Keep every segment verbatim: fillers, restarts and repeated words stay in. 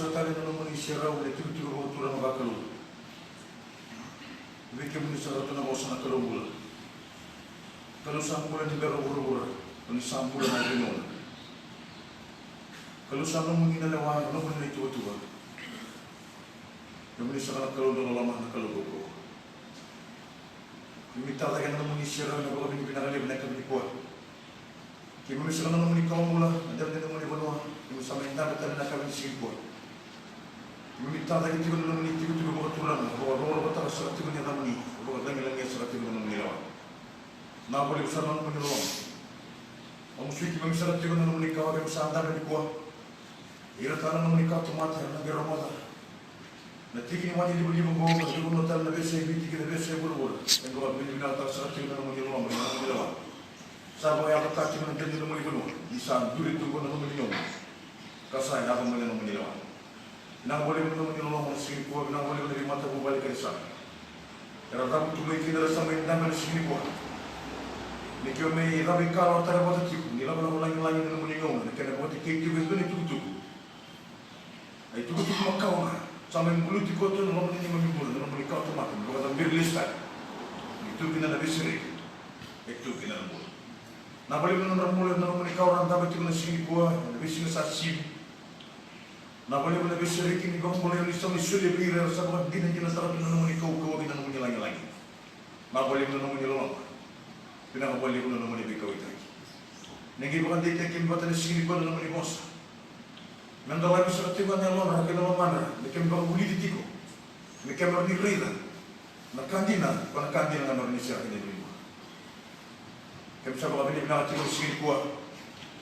Sa tale na nomuni serau na tikotiko vakaturaga vakalou. Vei kemuni sa rauta na vosa na Kalou bula. Kalou sa bula ni bera o vuravura, o ni sa bula na veigauna. Kalou sa nomuni na lewa, na nomuni na ituvatuva. Kemuni saka na Kalou dau loloma, na Kalou dau kaukauwa. Keimami tacake na nomuni serau ena vakavinavinaka levu ena yakavi nikua. Keimami saka na nomuni kawa bula, na dela ni nomuni vanua, keimami sa mai dabe tale ena yakavi ni siga nikua. Keimami tacake tiko na nomuni tikotiko vakaturaga, vakarokorokotaka saka tiko na yacamuni, vakalagilagia saka tiko na nomuni lewa. Vinaka vakalevu sara na nomuni loloma. Vamusuki keimami saka tiko na nomuni kawa keimami sa dabe nikua. Ira tale na nomuni kawa tamata era na qai rogoca na tiki ni wai ni livaliva oqo, na veivanua tale na veiyasai Viti kei na veiyasai vuravura. E dua vinavinakataka sara tiko na nomuni loloma, na nomuni lewa. Sa vakayacataka tiko na dela ni nomuni vanua, ni sa duri tu qo na nomuni gauna, ka sa yaco mai na nomuni lewa. Vinaka vakalevu na nomuni loloma na siga nikua, vinaka vakalevu na veimatavuvale kece sara. Era cavutu mai kina, era sa mai dabe na siga nikua. Ni keimami cavuikalawa tale vata tiko, ni lakolako lagilagi na nomuni gauna, na kena vakatetei tiko e dua na itukutuku. Na itukutuku makawa ga sa mai buluti koto na loma ni neimami bula, na nomuni kawa tamata me vakacabiri lesu tale. Ni tu kina na veisereki, e tu kina na bula. Vinaka vakalevu na nodra bula na nomuni kawa ra dabe tiko na siga nikua, na veisiga sa sivi. Vinaka vakalevu na veisereki ni vakabulai, ni sa mai solia vei ira era sa vakadinadinataka tu na nomuni kaukauwa kei na nomuni lagilagi. Vinaka vakalevu na nomuni loloma. Vinaka vakalevu na nomuni veikauwaitaki. Ni qai vakadeitaki keimami vata na siga nikua na nomuni vosa. Me dolavi sara tiko na yalodra kei na lomadra, me keimami vakavulici tiko, me keimami rawa ni raica na ka dina, ka na ka dina ga me rawa ni sereka kina e liu. Keimami sa vakavinavinaka tiko na siga nikua.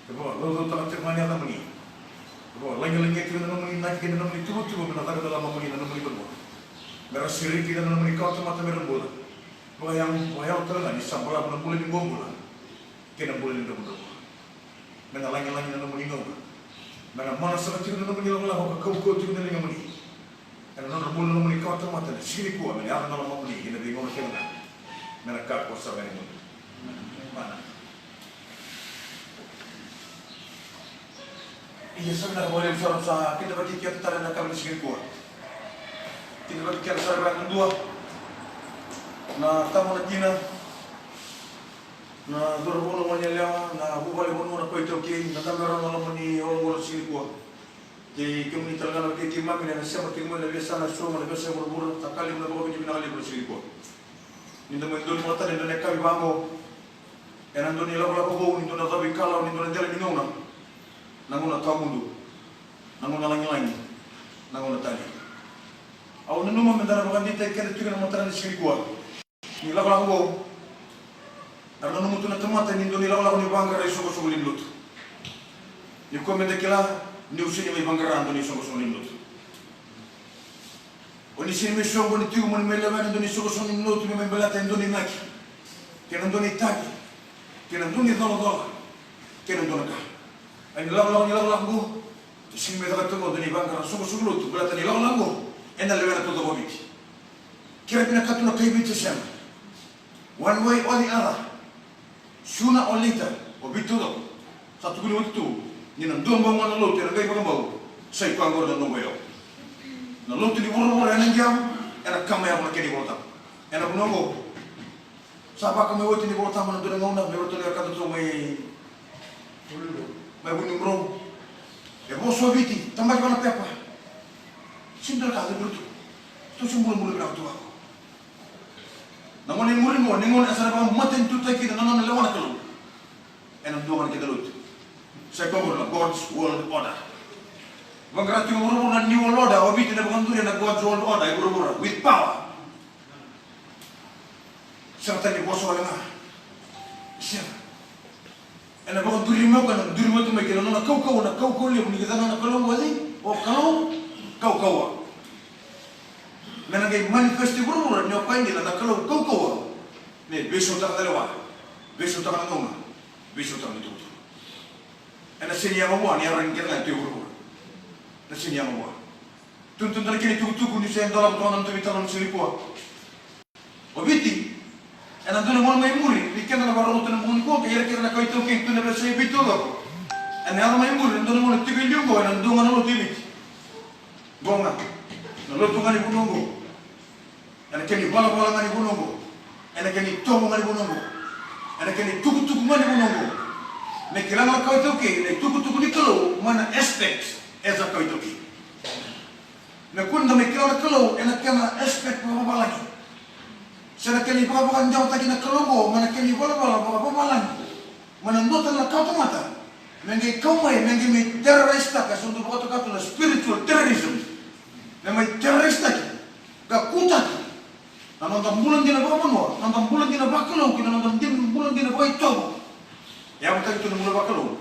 Keimami vakacaucautaka tiko ga na yacamuni. Keimami vakalagilagia tiko na nomuni inaki kei na nomuni tuvatuva me na caka na lomamuni na nomuni vanua, me ra sereki kina na nomuni kawa tamata me ra bula. Vakayalo, vakayalo tale ga ni sa balavu na bula ni bobula kei na bula ni dravudravua. Me na lagilagi na nomuni gauna. Me na mana sara tiko na nomuni lakolako ka kaukauwa tiko na ligamuni. Ena nodra bula na nomuni kawa tamata na siga nikua, me na yaco na lomamuni ena veigauna kece ga. Me na kakua sara ga ni mudu. Mana. Ia sa vinaka vakalevu sara, sa kidavaki keda tale na yakavi ni siga nikua. Kidavaki keda sara vakadua na tama, na tina, na cauravou, na goneyalewa, na vuvale, vanua, na kawa iTaukei, na dabe rawa na loma ni yakavi oqo na siga nikua. Kei kemuni tale ga na wekai keimami na sema tiko mai na veiyasana eso, na veiyasai vuravura, sa ka levu na vakavinavinaka levu na siga nikua. Ni da mai donumaka tale e dua na yakavi vaqo ena dua na ilakolako vou, ni dua na cauikalawa, ni dua na dela ni gauna. Na gauna tawamudu, na gauna lagilagi, na gauna tani. Au nanuma me da na vakadeitaki keda tiko ena mataka ni siga nikua. Ni lakolako vou, era nanuma tu na tamata ni dua na ilakolako ni vaqara isoqosoqo lewe ni lotu. Nikua me da kila ni o sega ni mai vaqara dua na isoqosoqo lewe ni lotu. O ni sega ni mai soqoni tiko mo ni mai lewena e dua na isoqosoqo lewe ni lotu me mai baleta e dua na inaki, kei na dua na itavi, kei na dua na icolacola, kei na dua na ka. Ia ni lakolako, ni lakolako qo, o sega ni mai caka tiko e dua na ivaqara soqosoqo lotu baleta ni lakolako qo ena lewena taucoko o Viti. Kere vinaka tu na kai Viti se sega. One way or the other, sooner or later, o Viti taucoko sa tukuni oti tu ni na dua bau ga na lotu ena qai vakabau. Sa i koya oqori na noqu yau. Na lotu ni vuravura ena qai yavu, ena kama yavu na kena iVolatabu. Ena vanua oqo sa vakamai oti na iVolatabu ena dua na gauna me ratou lai kata tu mai, mai Vunidrou. E vosa o Viti, tabaki vua na pepa. Sega ni dua na ka e cudru tu. Tou se bulabula vinaka tu vaqo. Na gauna e muri qo, na gauna e sa na vakamatanitutaki kina na nona lewa na Kalou. Ena dua ga na kena lotu. Sa i koya na God's World Order. Vaqara tiko e vuravura na New World Order, o Viti ena vakaduri ena God's World Order e vuravura with power. Sega tale ni vosa wale ga. Sega. Ena vakaduri mai o koya, na duri mai tu mai kina nona kaukauwa, na kaukauwa levu ni kila na Kalou oqo, o Kalou kaukauwa. Me na qai manifest e vuravura ni o koya e dina na Kalou kaukauwa. Me veisautaka na lewa, veisautaka na gauna, veisautaka na itukutuku. Ena sega ni yaga vua na iyaragi kece ga e tu e vuravura. Na sega ni yaga vua. Tutu dua na kena itukutuku ni se dolava toka na noda veitalanoa ni siga nikua. O Viti ena dua na gauna mai muri, vei keda na vakarorogo tu ena bogi nikua kei ira kece na kawa iTaukei tu ena veiyasai Viti taucoko. Ena yaco mai muri ena dua na gauna tiko e liu oqo ena dua ga na lotu e Viti. Oqo ga, na lotu ga ni vanua oqo, ena kena ivalavala ga ni vanua oqo, ena kena itovo ga ni vanua oqo, ena kena itukutuku ga ni vanua oqo. Me kila na kawa iTaukei na itukutuku ni Kalou mai na aspect e sa kawa iTaukei. Me kua ni da mai kila na Kalou ena kena aspect vakavalagi, se na kena ivakavakadewataki na Kalou oqo mai na kena ivalavala vakavavalagi. Mai na dua tale na kawatamata me qai kau mai, me qai mai terrorize-taka, e so dau vakatoka tu na spiritual terrorism. Me mai terrorize-taki ka kutaki na noda bula dina vakavanua, na noda bula dina vakalou kei na noda dina, bula dina vakaitovo. E yavutaki tu na bula vakalou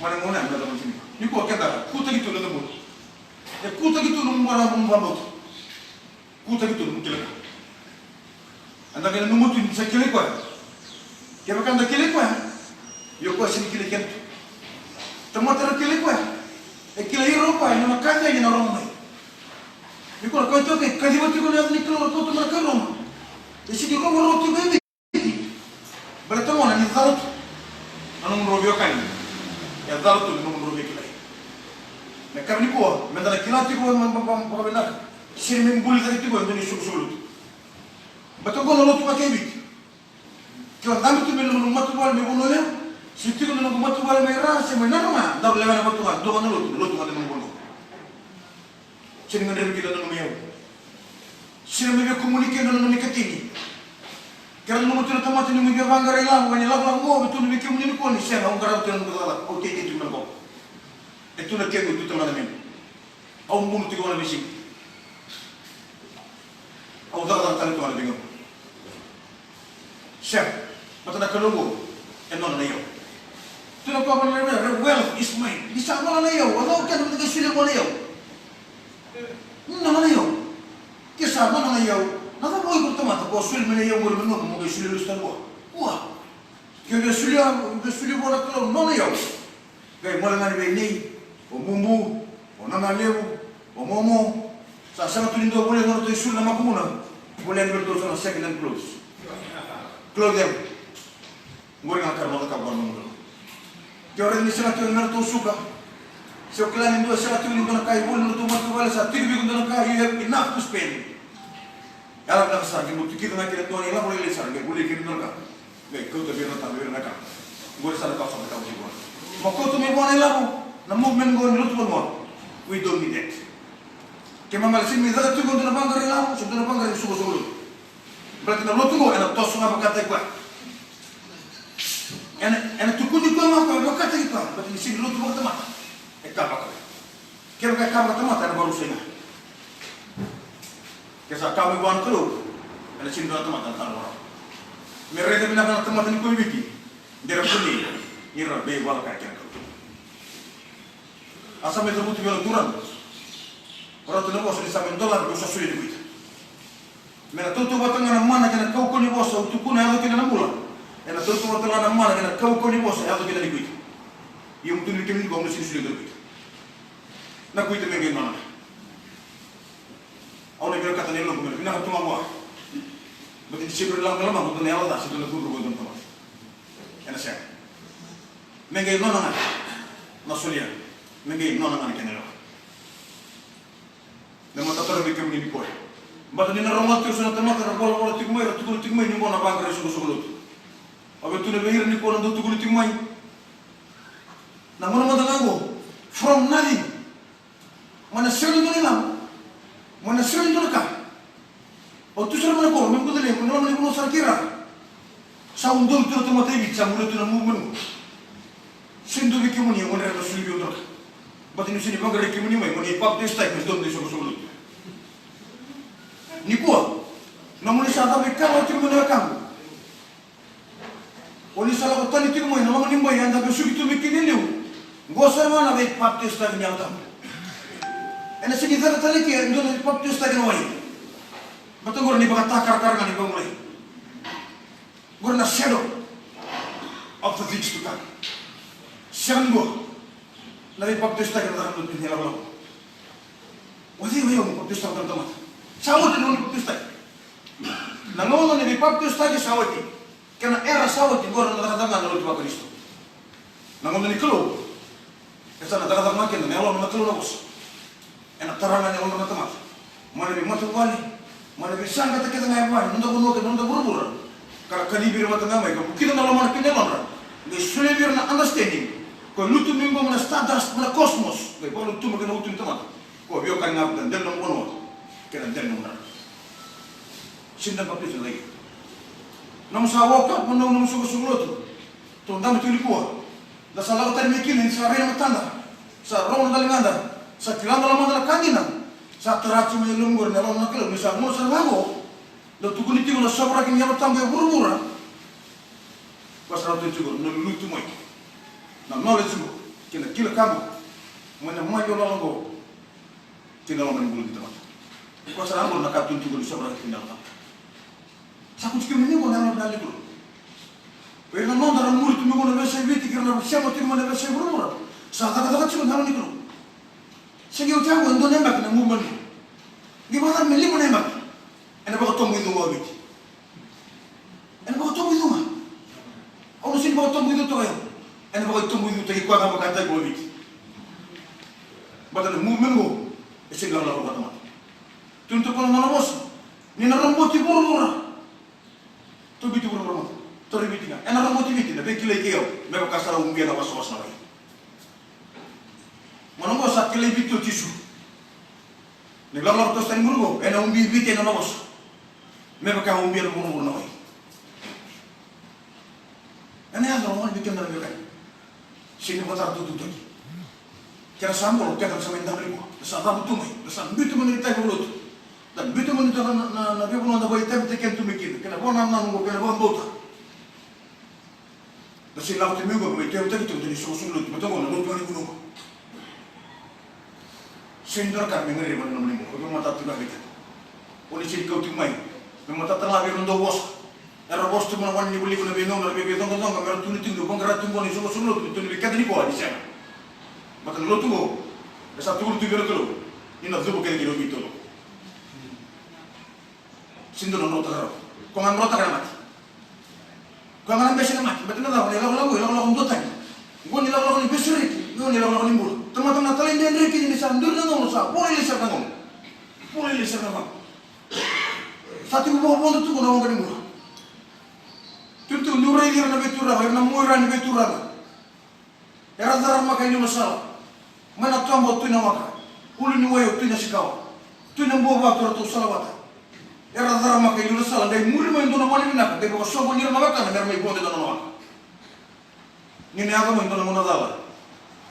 mai na gauna ya me yacova tiko. Nikua keda kutaki tu na noda bula. E kutaki tu na nomu bula, na nomu vakabauta. Kutaki tu na nomu kila ka. Eda qai nanuma tu ni sa kilai koya. Kevaka eda kilai koya, ia o koya sega ni kilai keda tu. Tamata era kilai koya, e kilai ira o koya ena nona kaci yani ena rogo mai. Nikua na kawa iTaukei e kaciva tiko na yaca ni Kalou, era kauta mai na kai Roma. E sega ni rogo rawa tiko e Viti. Baleta gona ni cala tu na nomudrau veiwekani, e cala tu na nomudrau veikilai. Me yacova nikua meda na kila tiko vakavinaka, sega ni mai buli cake tiko e dua na isoqosoqo lotu. Baleta oqo na lotu vaka e Viti. Ke o dabe tu mai na nomu matavuvale mai Vanua Levu, se tiko na nomu matavuvale mai Ra, se mai Nadroga, daru lewena vata tu ga, dua ga na lotu, na lotu ga ni nomu vanua. Sega ni gadrevi kina na nomu iyau. Sega ni mai veikumuni kina na nomu ikatini. Ke ra nanuma tu na tamata ni mai via vaqara ilavo, ni lakolako oqo, vei tu na veikemuni nikua ni sega, au qarava tu na nomu cakacaka, au teitei tu mai na koro. E tu na kequ, e tu tale ga na mequ. Au bunu tiko ga na veisiga. Au cakacaka tale tu ga na veigauna. Sega, baleta na Kalou oqo e nona na iyau. Tu na papararavi, the wealth is mine. Ni sa nona na iyau, o cei o keda me qai solia vua na iyau? Nona na iyau. Ke sa nona na iyau, na cava o iko na tamata ko soli mai na iyau qori me nomu, mo qai solia lesu tale vua? Kua. Ke o qai solia, o qai solia vua na Kalou nona iyau. Qai gole ga ni vei Nei, o Bubu, o Nanalevu, o Momo. Sa sega tu ni dua volia na nodratou isulu na makubuna. Volia ni vei ratou so na second hand clothes. Clothes. Qori ga na ka era cakava vua na nomu Kalou. Ke o raica ni sega tiko ni ratou suka, se o kila ni dua, sega tiko ni dua na ka e voli na nodratou matavuvale, sa tiko vei iko dua na ka, you have enough to spend. Yalovinaka sara, qai mo tukica ga kina dua na ilavo lailai sara, qai volia kina dua na ka. Qai kauta vei ira na tama, vei ira na ka. Qori sa na ka sa na ka vei iko. Mo kauta mai vua na ilavo, na movement qo ni lotu vanua. We don't need that. Keimami sega ni caka tiko dua na vaqara ilavo, se dua na vaqara isoqosoqo lotu. Baleta na lotu qo ena toso ga vakataki koya. Ena, ena tukuni koya ga o koya vakataki koya, baleta ni sega ni lotu vakatamata. E ka vakatamata. Kevaka e ka vakatamata, ena vakarusai ga. Ke sa ka mai vua na Kalou, ena sega ni dua na tamata ena tara rawa. Me raica vinaka na tamata nikua e Viti, de ra kunei ni ra veivala kaya kei na Kalou. A sa mai cavuti vei au na turaga, o ratu na vosa ni sa mai dolava, au sa solia ni kuita. Me na tautauvata ga na mana kei na kaukauwa ni vosa au tukuna yaco kina na bula. Ena tautauvata ga na mana kei na kaukauwa ni vosa yaco kina na kuita. Ia mutu ni kemuni qo au na sega ni solia na kuita. Na kuita me qai nona ga. Au na vinakata na yaloqu me na vinaka tu ga vua. Baleta ni sega ni lako me lomaqu dua na yalo ca se dua na cudru vua dua na tamata. Ena sega. Me qai nona ga na solia. Me qai nona ga na kena lewa. Me matata vei kemuni nikua. Baleta ni na rogoca tiko so na tamata ra volavola tiko mai, ra tukuna tiko mai ni qo na vaqara isoqosoqo lotu. Au via tukuna vei ira nikua na dau tukuna tiko mai. Na gauna mada ga qo, from nothing. Mai na sega ni dua na ilavo. Mai na sega ni dua na ka. Au tu sara mai na koro, mai Bucalevu, mai na loma ni vanua sara kei Ra. Sa udolu tu na tamata e Viti, sa muria tu na movement qo. Sega ni dua vei kemuni e gadreva me soli vei au dua na ka. Baleta niu sega ni vaqarai kemuni mai, mo ni papitaisotaki me dua na isoqosoqo lotu. Nikua, nomuni sa cabe ka vata tiko mai na wekaqu. O ni sa lako tani tiko mai na loma ni bai eda vesuki tu mai kina e liu. Qo sara ga na veipapitaisotaki ni Yalo Tabu. Ena sega ni caka tale ke e dua na veipapitaisotaki na wai. Baleta qori na ivakatakarakara ga ni vakabulai. Qori na shadow of the things to come. Sega ni dua na veipapitaisotaki ena caka na lotu ni lakolako. O cei o yau mo papitaisotaka na tamata? Sa oti na gauna ni papitaisotaki. Na gauna ni veipapitaisotaki sa oti. Kena era sa oti, qori na cakacaka ga na lotu vaKarisito. Na gauna ni Kalou, e sa na cakacaka ga kina na yalona na Kalou na vosa. Ena Tara ga na yalodra na tamata mai na veimatavuvale, mai na veisaqata kece ga e vale, noda vanua kei na noda vuravura. Ka ra kacivi ira vata ga mai ka vukica na lomana kei na yalodra. Qai solia vei ira na understanding. Ko lutu mai qo mai na stardust, mai na cosmos, qai vakalutuma kei na utu ni tamata. Ko veiwekani ga vata, dela na nomu vanua kei na dela na nomu dra. Sega ni da papitaiso cake. Nomu sa woka mai na nomu soqosoqo lotu. Tou dabe tu nikua. Da sa lako tani mai kina ni sa rai na matada, sa rogo na daligada, sa kila da lomada na ka dina. Sa tara tiko mai na lomaqu na yalona na Kalou, ni sa gauna sara ga oqo. Da tukuni tiko na sovaraki ni Yalo Tabu e vuravura. Ko sa rauta tiko na lutu mai, na knowledge qo kei na kila ka qo mai na maliwa lala qo. Kei na loma ni bula ni tamata. Ko sa rauta na ka tukuni tiko ni sovaraki ni Yalo Tabu. Sa kuti kemuni qo na yalo ni Kalou. O ira na noda ra muri tu mai qo na veiyasai Viti kei ira na sema tiko mai na veiyasai vuravura. Sa cakacaka tiko na yalo ni Kalou. Sa qai oti qo e dua na yabaki na movement. Qai vakacava me lima na yabaki? Ena vakatobo i cua o Viti. Ena vakatobo i cua ga. Au na sega ni vakatobo i cua toka ya. Ena vakatobo i cua toka i koya ga vakataki o Viti. Baleta na movement qo e sega ni lakolako vakatamata. Tukuna tiko na nona vosa ni na roboti vuravura. Tou Viti vuravura mada. Tou Viti ga. Ena roboti Viti na veikilai kei au me vaka sara ubia na wasawasa na wai. Gauna oqo sa kilai Viti o Jisu. Ni lakolako toso tani muri qo ena ubi Viti ena nona vosa. Me vaka ubia na vuravura na wai. Ena yaco na gone vei keda na veiwekani. Sega ni vakatara tututuki. Kena sa bolo keda na sa mai dabe nikua, na sa cavutu mai, na sa biuta mai na itavi vakalotu. Da biuta mai na, na, na, na veivanua da vakaitavitaki keda tu mai kina, kena vakanananu qo, kena vakabauta. Da sega ni lako tu mai qo me mai tauyavutaki tu, da ni soqosoqo lotu, baleta qo na lotu ga ni vanua. Sega ni dua na ka me gadrevi ena loma ni bula, o veimatata tiko ga vei keda. O ni sega ni kau tiko mai me matata ga vei ira na dauvosa. Era vosa tu mai na wani ni vuliku na veigauna, na veiveicoqacoqa, me ra tukuna tiko ni vaqara tiko qo na isoqosoqo lotu, tukuni vei keda nikua ni sega. Baleta na lotu qo e sa tukuna tu vei ira na Kalou ni na cuva kece kina o Viti taucoko. Sega ni dua na drotaka rawa. Koya ga na drotaka na mate. Koya ga na bese na mate. Baleta na cava? Na ilakolako qo, ilakolako duatani. Qo na ilakolako ni veisereki, qo na ilakolako ni bula. Tamata na talaidredre kina ni sa duri na gauna sa volai sara na gauna. Volai sara na gauna. Sa tiko vakavodo tu qo na waqa ni bula. Tukuna tiko ni raici ira na veituraga, ira na muaira ni veituraga. Era caramaka e liu na sala mai na toba o Tui Nawaka, Uluniwai o Tui Nasikawa, Tui Nabuavatu, eratou salavata. Era caramaka e liu na sala, qai muri mai e dua na gone vinaka, qai vakasoqoni ira na wekana me ra mai vodo e dua na waka. Ni na yaco mai e dua na gauna cala,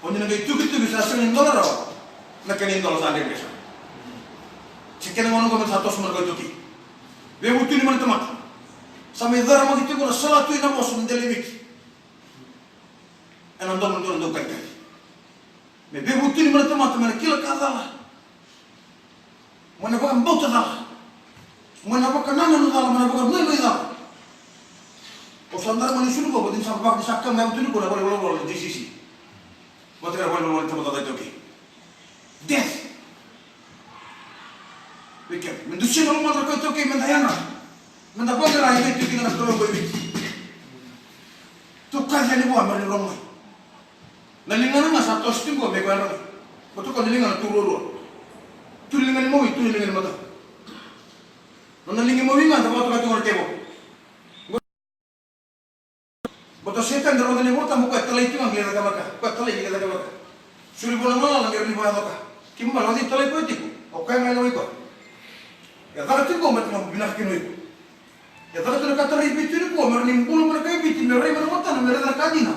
o ni na qai tukituki sa sega ni dola rawa na kena idola sa dredre sara. Se kena gauna oqo me sa toso mai na kai iTaukei. Veivutuni mai na tamata. Sa mai caramaki tiko na sala tu ena vosa na dela i Viti. Ena domo ni dua na daukalikali. Me veivutuni mai na tamata mai na kila ka cala, mai na vakabauta cala, mai na vakanananu cala, mai na vakanuinui cala. Au sa dara mai ni sulu qo, vata ni sa vaka ni sa kau mai, au tukuna na valenivolavola na J C C. Vata kei na valenivolavola ni tamata caka iTaukei. Death. Vei keda me dusia na lomada na kai iTaukei, me da yadra, me da vaqara e vei tu kina na Kalou qo e Viti. Tou kaci yani vua me ra ni rogo mai. Na ligana ga sa toso tiko qo me koya rogo mai. Baleta o koya na ligana tu ruarua. Tu na liga ni mawi, tu na liga ni matau. Nona liga i mawi ga da vakatoka tiko na tevoro. Baleta o Setani, da rogoca na iVolatabu, o koya e talai tiko ga qai cakava ka. O koya e talai qai cakava ka. Soli vua na galala me rawa ni vakayaco ka. Keimami raica ni talai koya tiko, o koya ga e lewai koya. E caka tiko qo baleta na vinaka kina o iko. E caka tiko na ka tarai Viti nikua me rawa ni bula mai na kai Viti, me rai mai na matana me raica na ka dina.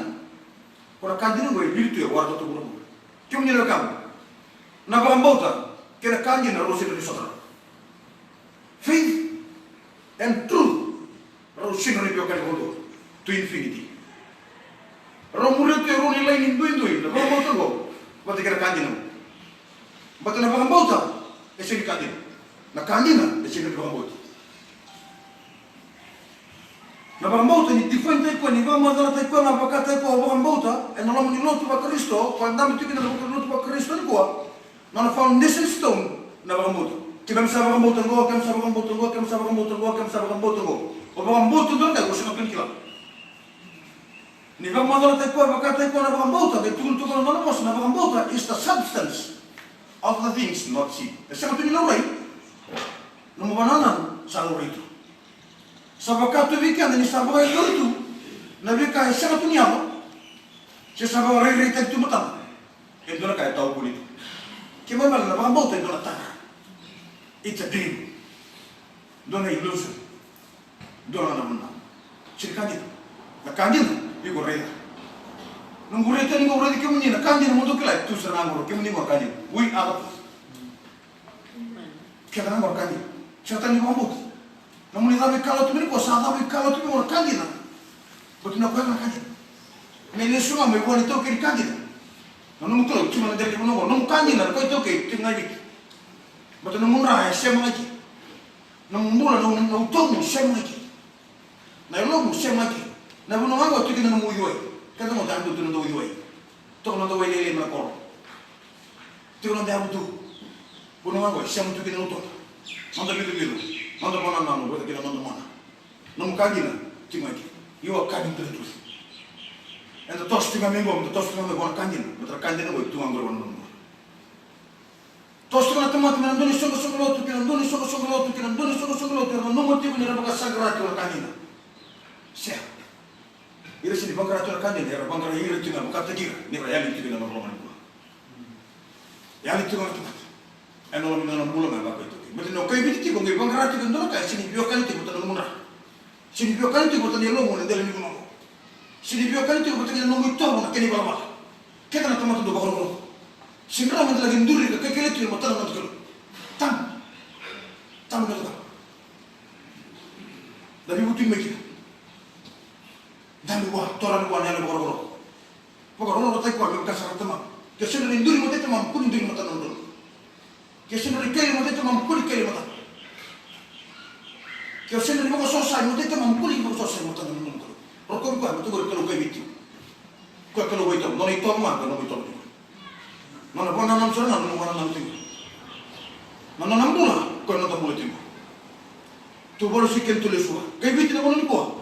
Ko na ka dina qo e lili tu e waraka tu vuravura. Kemuni na wekaqu, na vakabauta kei na ka dina rau sega ni sota rawa. Faith and truth. Rau sega ni veiwekani vakadua. To infinity. Rau muria tu e rua na laini duidui, na vakabauta qo vata kei na ka dina. Baleta na vakabauta e sega ni ka dina. Na ka dina e sega ni vakabauta. Na vakabauta ni define-taki koya, ni vakamacalataki koya, na vakataki koya o vakabauta ena loma ni lotu vaKarisito, koya dabe tiko kina na lotu vaKarisito nikua. Nona foundation stone na vakabauta. Keimami sa vakabauta qo, keimami sa vakabauta qo, keimami sa vakabauta qo, keimami sa vakabauta qo. O vakabauta dua na ka ko sega ni kila. Ni vakamacalataki koya, vakataki koya na vakabauta, qai tukuna tu koya na nona vosa, na vakabauta is the substance of the things not seen. E sega tu ni laurai. Nomu vakanananu sa laurai tu. Sa vaka tu vei keda ni sa vakayacori tu na veika e sega tu ni yaco, se sa vakarairaitaki tu e matada. E dua na ka e tau voli tu. Kena ibalebale na vakabauta e dua na tara. It's a dream. Dua na illusion. Dua na vanua. Sega ni ka dina. Na ka dina, iko raica. Noqu raica ni qo, raici kemuni, na ka dina mo dou kila e tu sara ga qo, kemuni qo na ka dina. We are the truth. Keda ga qo na ka dina. Sega tale ni vakabauta. Nomuni cava e kalawa tu mai nikua, sa cava e kalawa tu mai qo na ka dina. Baleta na ka dina. Me lesu ga mai vua na itaukei ni ka dina. Na nomu Kalou, tiko na dela ni vanua qo. Nomu ka dina, na ka itaukei, tiko ga i Viti. Baleta nomu dra e sema ga i ke. Nomu bula, nomu, nomu utomu, sema ga i ke. Na yalomu, sema ga i ke. Na vanua ga qo, tiko na nomu uciwai. Keda qo da dau tu na noda uciwai. Toka na noda wai lailai mai na koro. Tiko na noda yavutu. Vanua ga qo, sema tu kina na utomu. Noda vicovico. Noda vakanananu, vata kei na noda mona. Nomu ka dina, tiko ga i ke. You are coming to the truth. Eda toso tiko ga mai qo, eda toso tiko ga mai qo na ka dina. Baleta na ka dina qo, e tu ga qori vua na nomu bula. Toso tiko na tamata mai na dua na isoqosoqo lotu, kei na dua na isoqosoqo lotu, kei na dua na isoqosoqo lotu, era nanuma tiko ni ra vakasaqara tiko na ka dina. Sega. Ira sega ni vaqara tiko na ka dina, era vaqara ira tiko ga, vakataki ira, ni ra yali tiko ena loloma ni bula. Yali tiko ga na tamata. Ena loma ni nona bula ga vakaitaukei. Baleta ni o kai Viti tiko, qai vaqara tiko e dua na ka, e sega ni veiwekani tiko vata na nomu dra. Sega ni veiwekani tiko vata na yalomu ena dela ni vanua qo. Sega ni veiwekani tiko vata kei na nomu itovo, na kena ivalavala. Keda na tamata dau vakarokoroko. Sega ni rawa meda laki duri ka kaikailavi tu e matana na noda Kalou. Tabu. Tabu na ka. Da veivutuni mai kina. Dabe vua, torani vua na yalo ni vakarokoroko. Vakarorogotaki koya me vaka sara na tamamu. Ke o sega ni duri e matai tamamu, kua ni duri e matana na dodonu. Ke o sega ni kaila e matai tamamu, kua ni kaila e matana. Ke o sega ni vakasosa e matai tamamu, kua ni vakasosa e matana na nomu Kalou. Rokovi koya, me tu qori Kalou kai Viti. Koya Kalou vakaitavi, nona itovo ga, koya nomu itovo tiko. Nona vakanananu sara ga, nomu vakanananu tiko. Na nona bula, koya noda bula tiko. Tou vakarau si keda tou lesu. Kai Viti na vanua nikua.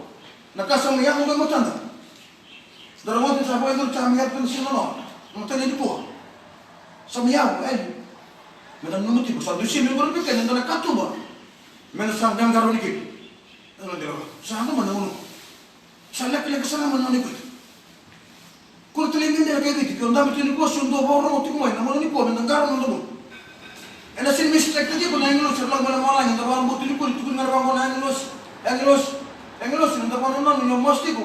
Na ka sa mai yaco qo e matada. Da rawata ni sa vakayacori, sa mai yaco na siga nanoa. Na mataka nikua. Sa mai yaco, e. Meda nanuma tiko, sa dusia mai qori vei keda e dua na katuba. Meda sa qaqarauni kina. Sa nanuma na gauna. Sa lekaleka sara ga mai na nona ikuita. Kua tale ni dede na kai Viti, ke o dabe tu nikua se o dau vakarorogo tiko mai, na gauna nikua meda qarauna na noda bula. Ena sega ni mistake-taki iko na agilosi era lako mai na vavalagi, eda vakabauta tu nikua ni tukuni ga vaqo na agilosi, agilosi, agilosi, na noda vakanananu ni o masu tiko.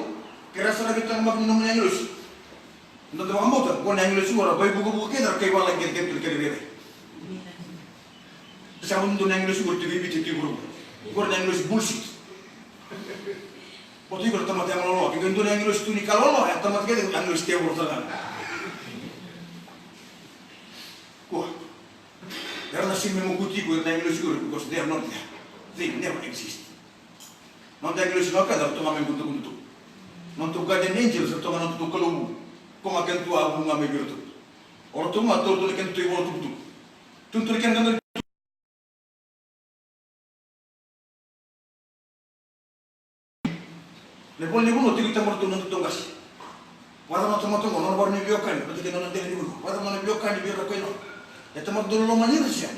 Kerea sara vei taqomaki ni nomuni agilosi. Eda vakabauta, qo na agilosi qo era vaivukevuke kece, era kai valagi kece, kece tu na kena rairai. Sa qo dua na agilosi qori tiko i Viti, tiko i vuravura. Qori na agilosi bullshit. Baleta iko na tamata yamaloloa, ke qai dua na agilosi tu ni ka loloa, e tamata kece agilosi tevoro sara ga. Kua. Era na sega ni mokuti iko, era na agilosi qori, because they are not there. They never exist. Noda agilosi na wekada, ratou ga mai butobuto. Nodatou guardian angels, ratou ga nodatou kalou vu. Ko ga kedatou a vu ga mai vei iratou. O ratou ga taura tu na kedatou ivolatukutuku. Tukuna tu na kena gadona. Na ivola ni vanua tiko i tamata ratou, nodatou qase. Vakacava na tamata qo, nona vakarau ni veiwekani vata kei na nona dela ni vanua? Vakacava na nona veiwekani vei ira na kai Noa? E tamata dau lomani ira se sega?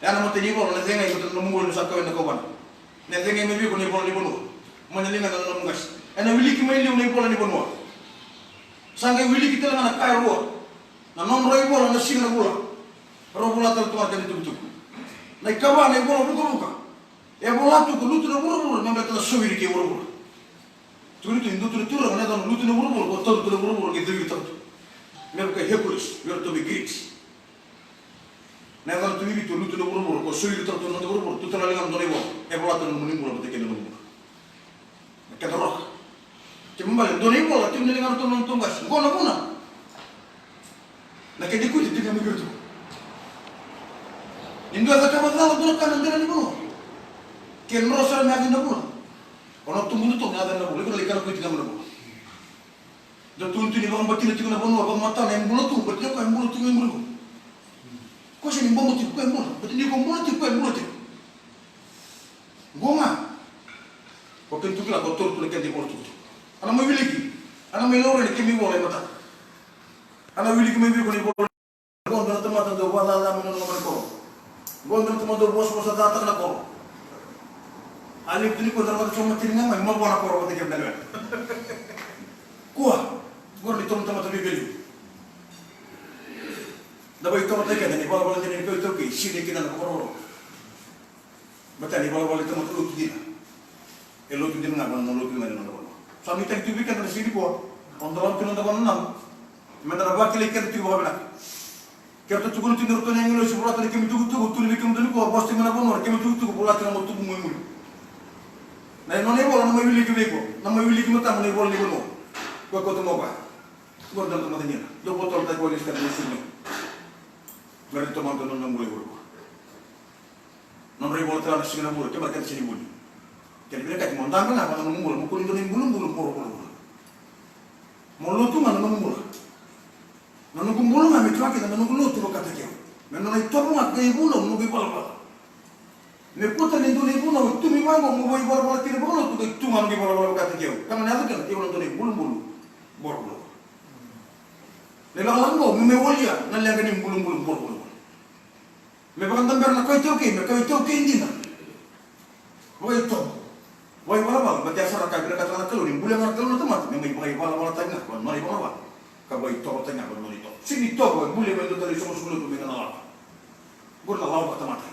E a na matai ni ivola, na cega i vata na nomu bula ni sa kau ena kauvana. Na cega i mai vei iko na ivola ni vanua mai na ligana na nomu qase. Ena wiliki mai liu na ivola ni vanua. Sa qai wiliki tale ga na ka e rua. Na nodrau ivola, na siga, na vula. Rau vola tale tu ga na kena itukutuku. Na ikava, na ivola vukavuka. E vola tu ko lutu na vuravura me baleta na soviri kei vuravura. Tukuni tu e dua tu na turaga na yacana lutu na vuravura, ko taura tu na vuravura qai caviritaka tu. Me vaka Hercules vei iratou mai Greece. Na yacana tu vei Viti o lutu na vuravura, ko soiritaka tu na noda vuravura, tu tale na ligana dua na ivola. E vola tu na nomuni bula vata kei na nomu bula. Na keda roka. Kena ibalebale dua na ivola tiko na ligana tu na nodatou qase. Qo na vuna. Na keda ikuita tiko mai kira tu. Ni dua e cakava cala dua na ka na dela ni vanua. Ke dro sara me yaco na vula. O na tubu dodonu me yaco na vula, iko na lai kana kuita na vula. Da tukuni tu ni vakabatina tiko na vanua vakamatana e bula tu, baleta ni o koya e bula tu ga e bula. Ko sega ni bobo tiko, ko e bula. Baleta ni ko bula tiko, ko e bula tiko. Qo ga. Ko kena tukuna, ko taura tu na keda ivola tukutuku. A na mai wiliki, a na mai laurai na kemu ivola e mataka. A na wiliki mai vei iko na ivola. Qo dua na tamata dau vakacala mai na loma ni koro. Qo dua na tamata dau vosavosa cataka na koro. A levu tu ni koro, dau vata so matini ga mai, mavoa na koro vata kei na lewena. Kua, qori ni tomo tamata veiveli. Da vaitorotaki keda ni valavala dina ni kawa iTaukei, sini kina na koro. Baleta ni valavala ni tamata lotu dina. E lotu dina ga, vanua lotu ga ni noda vanua. Sa nuitaki tiko vei keda na siga nikua. O dolava tu na noda vanua. Meda na vakilai keda tiko vakavinaka. Keda tukuna tiko na ratou na agilosi, volata na kemu itukutuku, tukuna vei kemudou nikua, vosa tiko mai na vanua, na kemu itukutuku, volata na nomu tubu mai muri. Na nona ivola na mai wiliki vei iko, na mai wiliki matama na ivola ni vanua. Ko e kauta mai o koya. Qori na tamata dina. Dou vakatotolotaki vua ni sa kaya na siga mai. Me ratou mada nona bula i vuravura. Nodra ivola tale na siga na vula, kemara keda sega ni vuli. Kena vinakati mo dabe ga vua na nomu bula, mo kua ni dua na ibulubulu, bula, bula, bula. Mo lotu ga na nomu bula. Na noqu bula ga me tu ga kina na noqu lotu vakataki au. Me nona itovo ga kei vunau noqu ivalavala. Me kua tale ni dua na ivunau e tu mai vaqo mo vakaivalavalatai vakalotu kei tu ga noqu ivalavala vakataki au. Ka na yaco kina, io na dua na ibulubulu, bula, bula, bula. Na ilakolako qo me mai walia na leqa ni ibulubulu, bula, bula, bula. Me vakadabera na kawa iTaukei me kawa iTaukei dina. Vakaitovo, vakaivalavala, baleta ya sara ka vinakata ga na Kalou ni bulia ga na Kalou na tamata me mai vakaivalavalataki ga vua na nona ivalavala. Ka vakaitovo tani ga vua na nona itovo. Sega ni tovo e bulia mai e dua tale na isoqosoqo lotu me na lava. Qori na lawa vakatamata.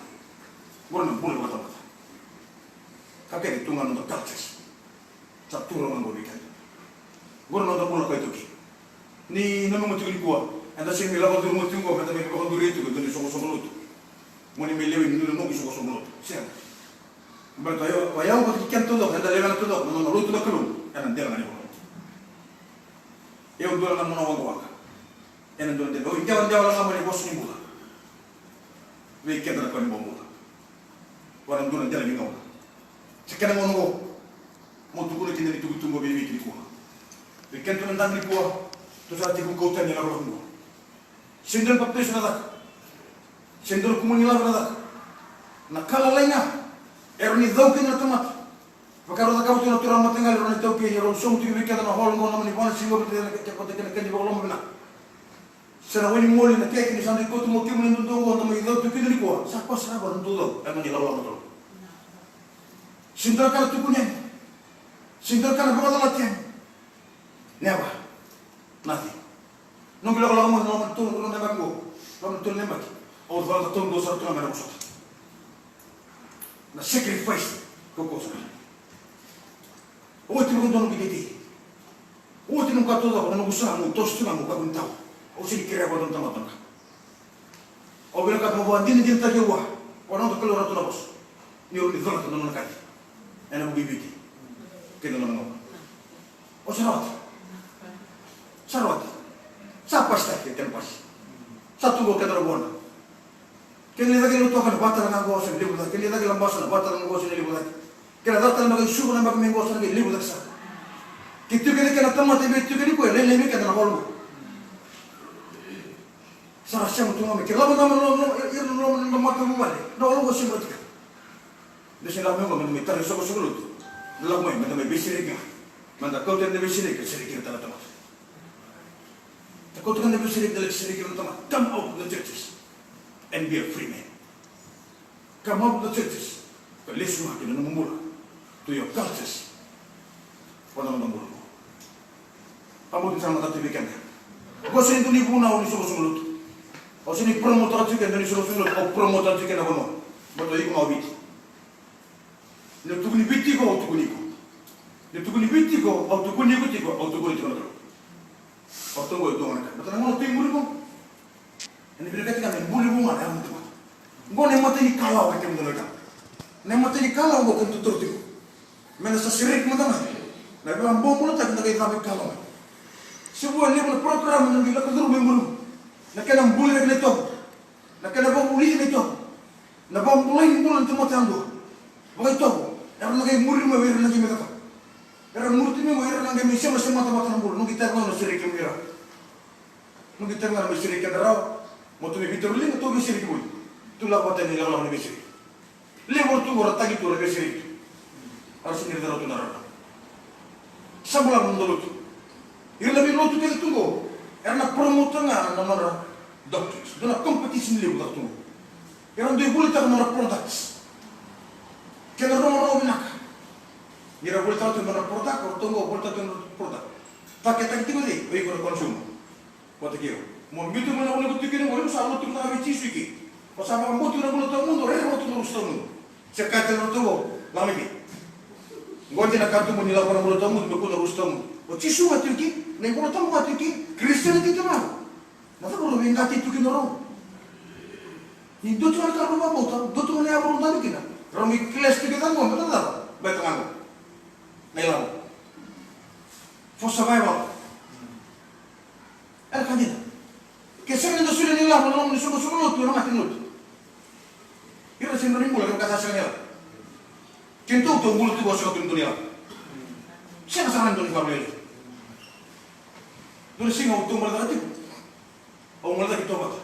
Qori na bula vakatamata. Ka kece tu ga na noda cultures. Sa tu rawa ga qo vei keda. Qori na noda bula kawa iTaukei. Ni nanuma tiko nikua, eda sega ni lako curuma tiko qo, meda mai vakaduri tiko e dua na isoqosoqo lotu. Mo ni mai lewe ni noqu isoqosoqo lotu. Sega. Baleta o yau, o yau vata kei keda taucoko, eda lewena taucoko na nona lotu na Kalou ena dela ga ni vakalotu. Au dua ga na nona waqawaqa. Ena dua na dela, au idewadewa ga mai na vosa ni bula. Vei keda na kawa ni bobula. Vua na dua na dela ni gauna. Sa kena gauna qo. Mo tukuna kina na itukutuku vei Viti nikua. Vei keda tu na dabe nikua. Tou sa tiko kau tani na lakolako qo. Sega ni dua na papitaiso na caka. Sega ni dua na kumuni lava na caka. Na ka lalai ga. Era ni cau kina na tamata. Vaka era cakava tu na turaga mataqali, era na iTaukei, era sogo tiko vei keda na hall qo, na mani vana siga vata kei na kena kadi vakaloma vinaka. Se na wai ni moli, na keke ni sa dui kauta mai kemuni na dodonu qo, da mai cau tu kina nikua. Sa koya sara ga na dodonu, e mani lawalawa na Kalou. Sega ni dua na ka na tukuni yani. Sega ni dua na ka na vakacalati yani. Never. Nothing. Noqu lakolako mai na loma ni tolu na yabaki qo. Loma ni tolu na yabaki. Au cakacaka taudua sara tu ga me na vosota. Na sacrifice. Ko koya sara. Oti vakadua noqu iteitei. Oti noqu ka taucoko, na noqu sa, noqu toso tu ga, noqu kakua ni tawa. Au sega ni kerea vakadua na tamata na ka. Au vinakata mo vakadinadinataki au vua. Vua na noda Kalou, ratou na vosa. Ni rawa ni colata na nona kaci ena vuku i Viti kei na nona gauna. Au sa rawata. Sa rawata. Sa pasitaki e kena pasi. Sa tu qo keda na vuana. Kena icake Lautoka na vatara ga qo sa na levu cake. Kena icake Labasa na vatara ga qo sa na levu cake. Kena cata na baka i Suva na baka me qo sa na qai levu cake sara. Ke tiko kina kena tamata e vei tiko kina koya, lailai vei keda na hall qo. Sa ra sema tu ga mai, ke lako ga mai na loma, ira na loma ni matavuvale, na hall qo sema tiko. Da se lako mai qo, meda mai tara na isoqosoqo lotu. Da lako mai, meda mai veisereki ga. Meda kauta na veisereki, sereki ira tale na tamata. Da kauta ga na veisereki, da laki sereki ira na tamata. Come out of the churches and be a free man. Come out of the churches. Ka lesu ga ki na nomu bula. To your cultures. Vata na nomu bula. Au bau tiko sara matata vei keda. Au sega ni dua na ivunau ni soqosoqo lotu. Au sega ni promote-taka tiko e dua na isoqosoqo lotu. Au promote-taka tiko na vanua. Baleta o iko ga o Viti. Ni tukuni Viti iko, au tukuni iko. Ni tukuni Viti iko, au tukuni iko tiko. Au tukuni tiko na Kalou. Au tukuni tiko na Kalou. Baleta na gauna tu i muri qo. Ena vinakati ga me buli vou ga na yago ni tamata. Qo na imatai ni kalawa vei kemudou na wekaqu. Na imatai ni kalawa qo kemudou toro tiko. Me na sa sereki mada ga na veivakabobulataki na qai cava i kalawa. Se vua e levu na program na qai lako curu mai muri. Na kena buli na kena itovo. Na kena vakavuli na itovo. Na vakabulai ni bula na tamata yadua. Vakaitovo. Era na qai muri mai vei ira na qai mai cakava. Era muri tu mai vei ira na qai mai sema, sema tamata na bula. Noqu itavi ga na sereki mai ira. Noqu itavi ga na mai sereki keda rawa. Mo tu mai veitauri liga, tou veisereki voli. Tou lako vata ena ilakolako ni veisereki. Levu tu qo ra tagi tu ra veisereki. Era sega ni raica rawa tu na rara. Sa bula na noda lotu. Ira na veilotu kece tu qo. Era na promote ga na nodra doctrines. Dua na competition levu caka tu. Era dui volitaka nodra products. Kena rogorogo vinaka. Ni ra volitaka tu nodra product, o ratou qo volitaka tu nodra product. Paketaki tiko cei? O iko na consumer. Vata kei au. Mo biuta mai na vanua ko tu kina qo, o sa lotu vinaka vei Jisu i ke. O sa vakabauta tiko na bula tawamudu, o rerevaka tu na rusa tawamudu. Se kaya tale na ratou qo, lako mai ke. Qo dina na katuba ni lako na bula tawamudu, me kua na rusa tawamudu. O Jisu ga tu i ke, na iVola Tabu ga tu i ke, Christianity tu ga. Na cava rau veiqati tu kina rau? Ni dua tu ga na ka rau vakabauta, dua tu ga na yava rau dabe kina. Rau mai clash tu kina qo, me na cava? Baleta ga qo. Na ilavo. For survival. Era ka dina. Ke sega ni da solia na ilavo ena loma ni soqosoqo lotu, ena mate na lotu. Ira sega ni bula, ira ka sa sega ni ilavo. Keitou tou bula tu qo sega tu ni dua na ilavo. Sega sara ni dua na ilavo. Dua na siga au tou bula cake tiko. Au bula cake tovata.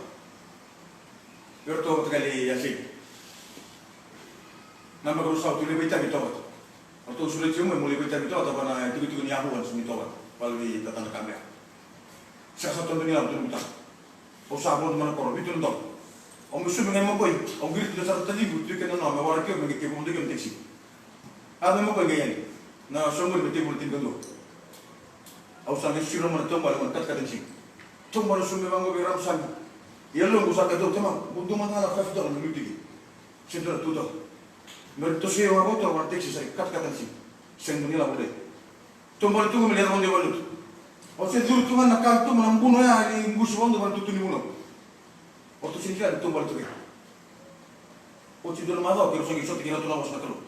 Vei iratou vata kei Yasini. Na maka rau sa tu lai veitaki tovata. Ratou sureti au mai meu lai veitaki tovata vua na itikotiko ni yavu ena sumi tovata. Vale ni tatana kamea. Sega sa tu dua na ilavo tu na butako. Au sa vodo mai na koro, vitu na dola. Au mai sumi ga i Makoi, au qiriti dua sara na taciqu, tu kei na nona, me waraki au, me qai tekivu dua kei na tekisi. A, me Makoi qai yani. Na soqoni me tekivu na tinikadua. Au sa qai siro mai na taubale, mai na katakata ni siga. Taubale sumi vaqo vei Ramusami. Ia loqu sa kaya, "Tamaqu, dua mada ga na five dollar me liu tiko. Sega ni dua na two dollar." Me ra toso au vakatura vua na tekisi sa i katakata ni siga. Sega ni dua na ilavo dai. Taubale tu ga me lai yaco vei lotu. Au se curu tu ga na ka tu mai na buno ya, ni qusi vakadua vua na tutu ni vunau. Au tu sega ni kila ni taubale tu ga. Oti dua na macawa keirau sa qai sota kei rau tu na vosa na Kalou.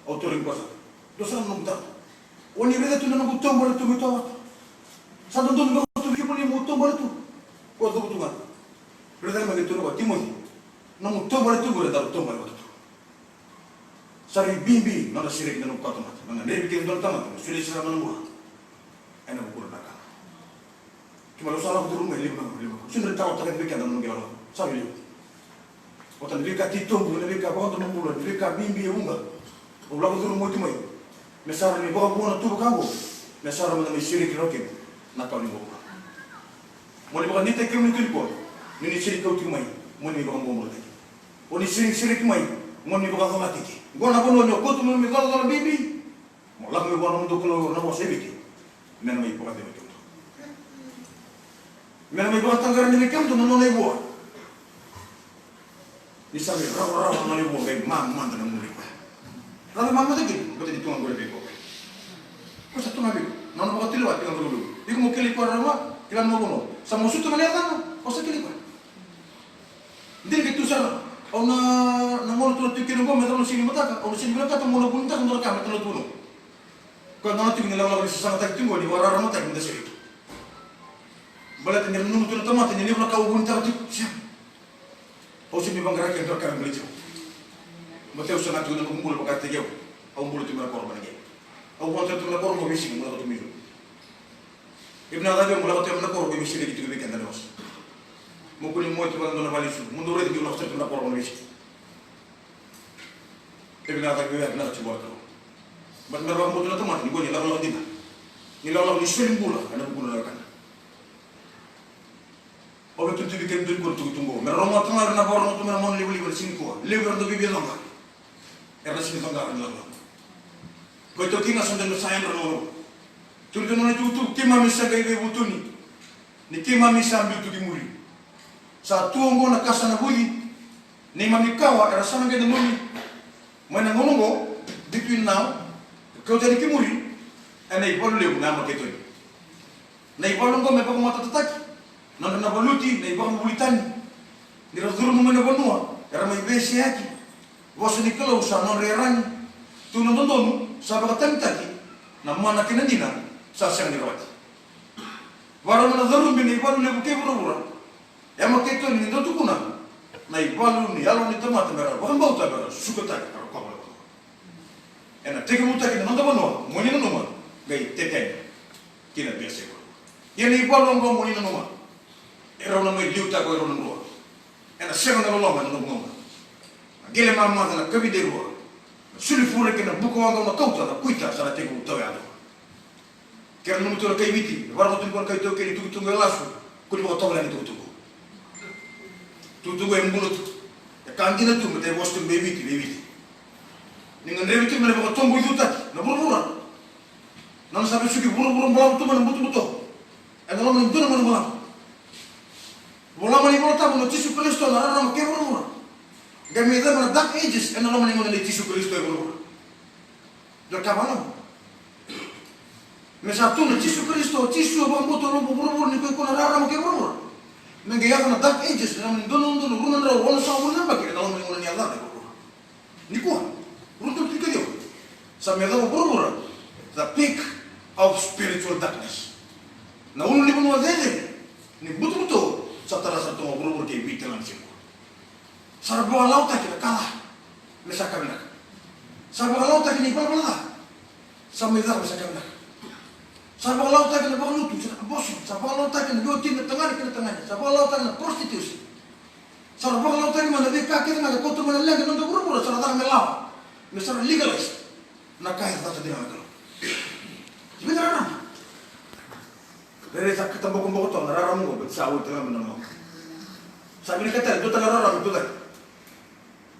Au tauri koya sara. Dua sara na noqu taro. O ni raica tu na noqu taubale tu mai tovata. Sa dodonu me koto vei kemuni meu taubale tu. Koya cavutu ga. Raica mai qai tukuna o koya, Timoci, nomu taubale tu qori e daru taubale vata tu. Sa rui bibi na nodra sereki na noqu kawatamata. Na gadrevi kina e dua na tamata me solia sara ga na bula. Ena vukuna na ka. Keimami sa lako curuma e levu na, levu na. Sega ni rawa ni talanoataka vei keda na noqu ilakolako. Sa levu. Oti na veika titobu, na veika vakadomobula, na veika bibi e vuqa. Au lako curuma oti mai. Me sa rawa ni vakavuna tu vaka oqo. Me sa rawa mada mai sereki rawa kina na ka ni vuravura. Mo ni vakadeitaki kemuni tu nikua. Ni ni sega ni kauti mai. Mo ni mai vakabobulataki. O ni sega ni sereki mai. Mo ni mai vakacolataki. Oqo na vanua ni o kauta mai na nomuni colacola bibi. Mo lako mai vua na nomudou Kalou na vosa e Viti. Me na mai vakacevaki kemudou. Me na mai vakataqara vei kemudou na nona ivua. Ni sa mai rawarawa na nona ivua, qai mamada na muri koya. Cava e mamada kina? Baleta ni tu ga qori vei koya. Ko sa tu ga vei iko. Na nona vakatulewa tiko ga qori vei iko. Iko mo kilai koya rawa, kila na vanua. Sa masuta ga na yacana, o sa kilai koya. Dina ke tu sara, au na, na gauna tu na tiko kina oqo me yacova na siga ni mataka, au na sega ni vinakata meu na vunitaka dua na ka me yacova na tiko oqo. Koya na tiko ni lakolako ni sasagataki tiko oqo ni vakararamataki me da sereki. Baleta ni ra nanuma tu na tamata ni levu na ka au vunitaka tiko, sega. Au sega ni vaqara kina dua na ka me baleti au. Baleta au saga tiko na noqu bula vakataki au. Au bula tiko mai na koro mai na qele. Au vakataki tiko mai na koro qo veisiga, au lako tiko mai. E vinaka cake mo lako tiko mai na koro qo me sereki tiko vei keda na vosa. Mo kua ni moce tiko vaka dua na vale ni sucu. Mo dou raica ni lako sara tiko mai na koro qo na veisiga. E vinaka cake vei au, e vinaka tiko vua na Kalou. Baleta me ra vakabauta na tamata ni qo ni lakolako dina. Ni lakolako ni soli bula ena vukuna na wekana. Au via tukuna vei kemudou nikua na itukutuku oqo. Me ra rogoca ga o ira na vakarorogo tu mai na monalivaliva ena siga nikua. Levu era dau veivicoqa. Era na sega ni coqa na ilakolako. Ko itaukei ga sa dodonu me sa yadra na gauna oqo. Tukuna na nona itukutuku, keimami sa qai veivutuni. Ni keimami sa biu tu ki muri. Sa tu oqo na ka sa navuci. Neimami kawa era sa na qai nanumi. Mai na gauna oqo, between now, ka kauta yani ki muri, ena ivalu levu na Amaketoni. Na ivalu oqo me vakamatatataki, nodra na valuti na ivakavuvuli tani. Ni ra curuma mai na vanua, era mai veiseyaki. Vosa ni Kalou sa nodra iyaragi. Tu na dodonu, sa vakatanitaki, na mana kei na dina, sa sega ni rawati. Vakarau mai na carubi na ivalu levu kei vuravura. E Amaketoni ni dau tukuna na ivalu ni yalo ni tamata me ra vakabauta me ra sukataki na rokova na vanua. Ena tekivutaki na noda vanua mo ni nanuma qai tete yani ki na veiyasai vanua. Ia na ivalu oqo mo ni nanuma e rau na mai liutaka o irau na drua. Ena sega na loloma ena noqu gauna. Na qele mamaca na kavida e rua. Na sulifure kei na bukawaqa au na kauta na kuita sa na tekivu tauyadua. Kera nanuma tu na kai Viti, me vakarau tu nikua na kai taukei ni tukutuku e lasu, ko ni vakatovolea na tukutuku. Tutu qo e bula tu. E ka dina tu, me ta vosa tu vei Viti, vei Viti. Ni gadrevi tu me na vakatoboicutaki na vuravura. Na nona sa vesuki vuravura balavu tu mai na butobuto. Ena loma ni dua na gauna balavu. Vola mai na iVolatabu na Jisu Karisito na rarama kei vuravura. Qai mai cava na Dark Ages ena loma ni gauna nei Jisu Karisito e vuravura. Dua ka vakaoqo. Me sa tu na Jisu Karisito, Jisu a vakabauta na lobu vuravura ni ko iko na rarama kei vuravura. Me qai yaco na Dark Ages, na dua na udolu rua na drau onosagavulu na yabaki, ena loma ni gauna ni yacana e vuravura. Nikua, rua na udolu tinikaciwa. Sa me yacova vuravura the peak of spiritual darkness. Na ulunivanua cecere ni butobuto sa tara sara tu ga vuravura kei Viti na siga. Sa ra vakalawataki na ka ca me sa ka vinaka. Sa vakalawataki na ivalavala ca sa mai caka me sa ka vinaka. Sa vakalawataki na vakalutu, sa na abortion, sa vakalawataki na veiwatini na tagane kei na tagane, sa vakalawataki na prostitution. Sa ra vakalawataki mai na veika kece ga e kauta mai na leqa ni noda vuravura, sa ra caka me lawa, me sa ra legalize na ka e caka dina na Kalou. Sa vei na rarama. Rairai sa kata bokoboko toka na rarama oqo, baleta sa oti tale ga mai na loma. Sa vinakata tale dua tale na rarama me tucake.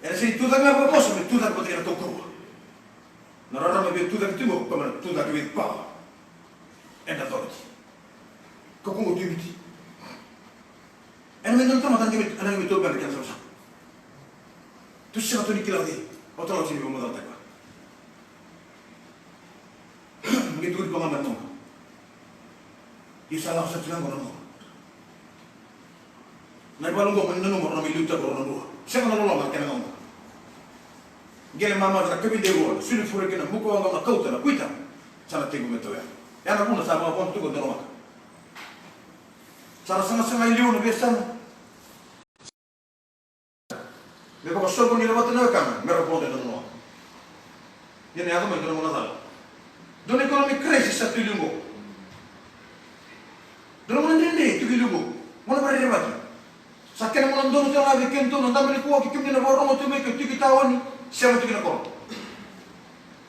Ena sega ni tucake ga vakavosa, me tucake vata kei na kaukauwa. Na rarama e via tucake tiko qo, koya me na tucake with power and authority. Kaukauwa tu i Viti. Ena me dua na tamata ena qai me, ena qai me tau beka kena savasava. Tu sega tu ni kila o cei. Au tala au sega ni vakamacalataka. Qai tukuni vaka ga mai na gauna. Ia sa lako sara tiko ga qo na gauna. Na ivalu qo mo ni nanuma, rau na mai liutaka rau na rua. Sega na loloma na kena gauna. Qele mamaca na kavideirua, na sulifure kei na buka oqo na kauta, na kuita. Sa na tekivu me tauya. Ya na vuna sa vakavodo tu qo dua na waka. Sa ra sagasaga i liu na veiyasana. Me vakasoqoni ira vata na wekana me ra vodo ena vanua. Ia na yaco mai dua na gauna cala. Dua na economic crisis sa tu i liu qo. Dua na gauna dredre tu i liu qo. Gauna vakarerevaki. Sa kena gauna donu tale ga vei kedatou na dabe nikua, kei kemuni na vakarorogo tu mai, ke o tiko i taoni, sema tiko na koro.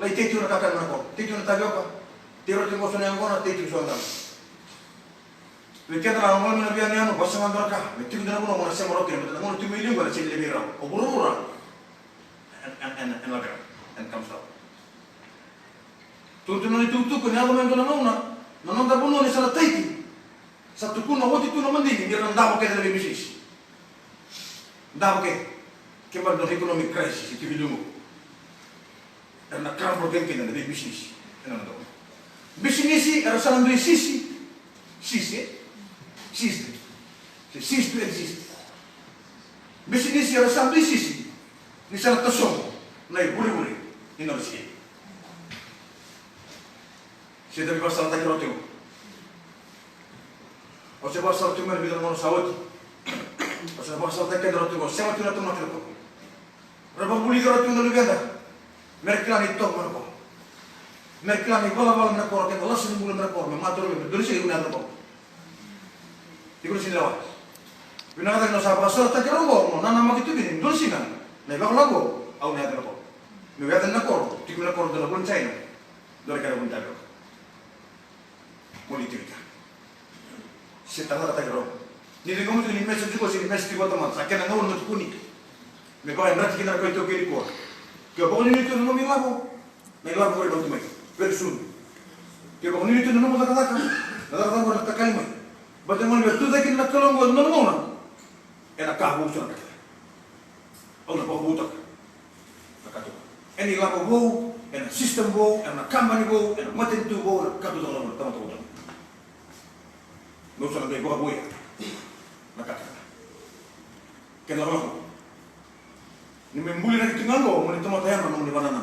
Lai tei tiko na kakana mai na koro. Tei tiko na tavioka. Tei rauta tiko so na yaqona, tei tiko so na dabe. Vei keda na loma ni veiyanuyanu, vakasaga dua na ka me tiko dina na vanua mo na sema rawa kina, baleta na gauna tiko mai liu qo ena sega ni levei rawa. O vuravura ena, ena, ena, ena lako rawa, ena comes down. Tukuna tu na itukutuku ni yaco mai dua na gauna na noda vanua ni sa na tight. Sa tukuna oti tu na madigi ni ra na davo kece na veibisinisi. Davo kece. Kena ibalebale na economic crisis e tiko i liu qo. Era na crumble kece kina na veibisinisi ena noda vanua. Bisinisi era sa na dui sisi, sisi, e? Sisi. Se cease to exist. Bisinisi era sa dui sisi ni sa na tasogo na ivurevure ni nona siga. Se da vakasalataki rawa tiko. O se vakasalataki mai na vica na gauna sa oti. O se vakasalataki keda rawa tiko, sema tiko na tamata na koro. Ra vakavulici rawa tiko na luveda. Me ra kila na itovo mai na koro. Me ra kila na ivalavala mai na koro, kei na lasa ni bula mai na koro, me matau mai, me dua na siga iko na yaco na koro. Iko na sega ni lewa. Vinaka cake na sa vakasalataki rawa qo, mo nanamaki tu kina ni dua na siga na ivalavala qo, au na yaco na koro. Meu yaco na koro, tiko mai na koro dua na vula ni jaina, dua na kena vula ni tavioka. Mo ni tiko i kea. Se tacakataki rawa. Ni ciqoma tiko ni message qo se ni message tiko vata mada, sa kena gauna me tukuni. Me vakayadrati kina na kai taukei nikua. Ke o vakanuinui tu na nomu ilavo, na ilavo qori na oti mai. Very soon. Ke o vakanuinui tu na nomu cakacaka, na cakacaka qori na takali mai. Baleta na gauna me tucake kina na Kalou qo ena nona gauna, ena ka vou sa na ka kece. Au na vakavoutaka na katuba. Ena ilavo vou, ena system vou, ena kabani vou, ena matanitu vou, na katuba na tamata vou. Meu sa na qai vakavouya na katuba. Kena lako. Ni me buli na kituga qo, mo ni tamata yana, mo ni vanana.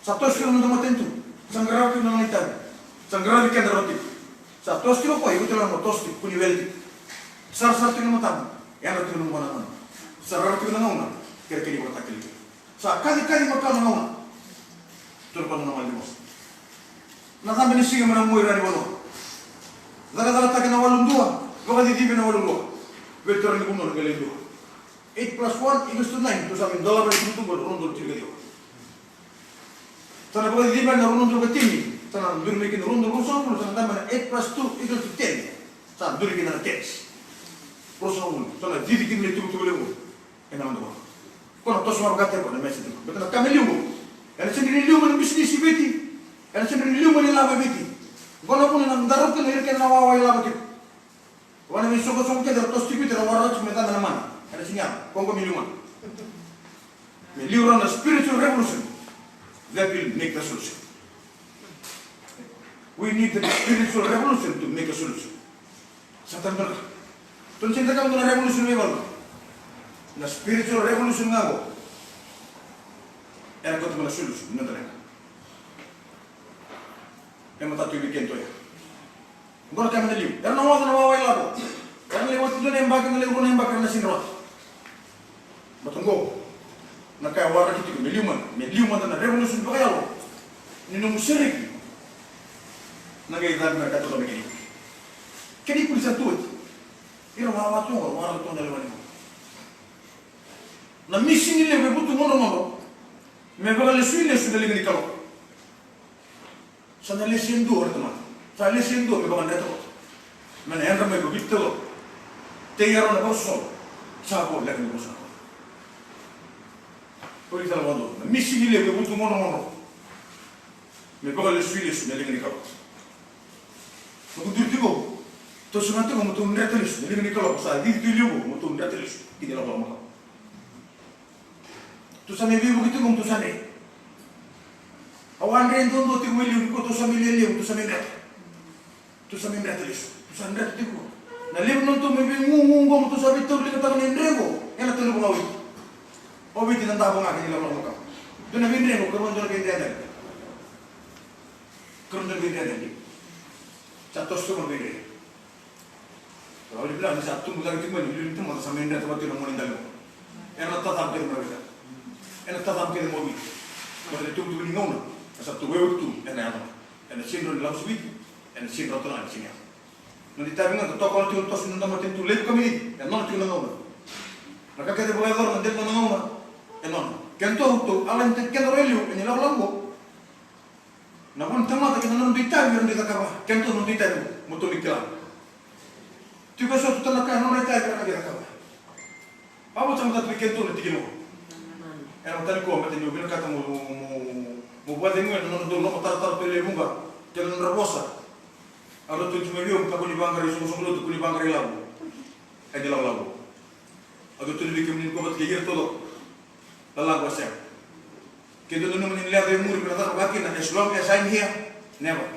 Sa toso tiko na noda matanitu, sa qarava tiko na nona itavi, sa qaravi keda rawa tiko. Sa toso tiko o koya, iko tale ga mo toso tiko, kua ni wele tiko. Sarasara tiko na matamu, yadra tiko na nomu vanua. Sa rara tiko na gauna, kerekere ni vakatakilakila. Sa kacikaci makawa na gauna. Toro vata na mali mosa. Na cabe ni siga mai na mua i ra ni vanua. Cakacakataki na walu dua, vakacicivi na walu rua. Veitaro ni vanua na qele dua. Eight plus one equals to nine, tou sa mai dolava na itubutubu e rua na udolu tinikaciwa. Sa na vakacicivi mai na rua na udolu ka tini, sa na duri mai kina rua na udolu ruasagavulu, sa na dabe mai na eight plus two equals to ten. Sa duri kina na tens. Ruasagavulu, so na cici kina na ituvatuva levu. Ena noda vanua. Ko na toso ga vakataki koya na message tiko. Baleta na ka me liu qo. Ena sega ni liu mai na bisinisi i Viti. Ena sega ni liu mai na ilavo i Viti. Qo na vuna na daru kina ira kece na wawa ilavo tiko. Vua na veisoqosoqo kece era toso tiko i Viti era waraka tiko me cabe na mana. Ena sega ni yaga. Ko qo me liu mana. Me liu rawa na spiritual revolution. That will make the solution. We need the spiritual revolution to make a solution. Sa tani beka. Tou ni sega ni cakava dua na revolution veivalu. Na spiritual revolution ga qo. Era kauta mai na solution ni noda leqa. E matata tu vei keda ya. Qo na ka me na liu. Era na oca na wawa ilavo. Era na lai oti dua na yabaki, na lai rua na yabaki, era na sega ni rawata. Baleta qo na ka e waraki tiko me liu mada, me liu mada na revolution vakayalo. Ni nomu sereki na qai cabe me ra ka toka me kena ikuli. Kena ikuli sa tu oti. Ira wawa tu qo, waraka tu na lewe ni qo. Na misini levu e vutugodrogodro me vakalesui lesu na liga ni Kalou. Sa na lesi e dua o na tamata. Sa lesi e dua me vakadreta koto. Me na yadra mai ko Viti taucoko. Tei Arona vakasosolo. Sa vo leqa ni vosa. Ori tala vakadua. Na misini levu e vutugodrogodro me vakalesui lesu na liga ni Kalou. Noqu duri tiko. Tou saga tiko mo tou dreta lesu na liga ni Kalou. Sa cici tu i liu mo tou dreta lesu. Kina lakolako makawa. Tou sa mai veivuke tiko mo tou sa dre. Au a dre duadua tiko mai liu ni ko tou sa mai lialia mo tou sa mai dreta. Tou sa mai dreta lesu. Tou sa dreta tiko. Na levu na nodatou mai veigugugu qo mo tou sa veitauri ligataka na idre qo. Ena taluva ga o Viti. O Viti na davo ga kei na ilakolako makawa. Dua na veidre qo, karua dua na veidre dali. Karua dua na veidre dali. Sa toso tiko na veidre. Rawa ni vila ni sa tubu cake tiko mai na liuliu ni tamata sa mai dreta vata tiko na gone daliga. Ena tacaba kece mai na veika. Ena tacaba kece mai o Viti. Baleta na itukutuku ni gauna. E sa tu wewete tu ena yaco mai. Ena sega ni rawa ni lako si Viti. Ena sega ni rawa tu na ena sega ni yaco. Nona itavi ga ka toka na tiko na toso ni noda matanitu laivi kamiti. E nona tiko na gauna. Na ka kece vakayacora na dela na gauna. E nona. Kedatou tou a lai tiko keda rai liu ena ilakolako qo. Na vuna tamata kei na nona dui itavi era dui cakava. Kedatou na dui itavi mo tou mai kila. Tiko eso tu tale na ka nona itavi era dui cakava. Vavou sa matata vei kedatou na tikina qo. Ena matani koya baleta niu vinakata mo, mo, mo vakacegui ena nona dou loma taratara tu e lewe vuqa kei na nodra vosa. Au ratou tu mai vei au mo kakua ni vaqarai soqosoqo lotu, kua ni vaqarai lavo. Ena ilakolako. Au ratou tu vei kemuni ko vata kei ira taucoko. Lalaqa sega. Ke dua nanuma ni leqa e muri me na caka vaka kina, as long as I'm here, never.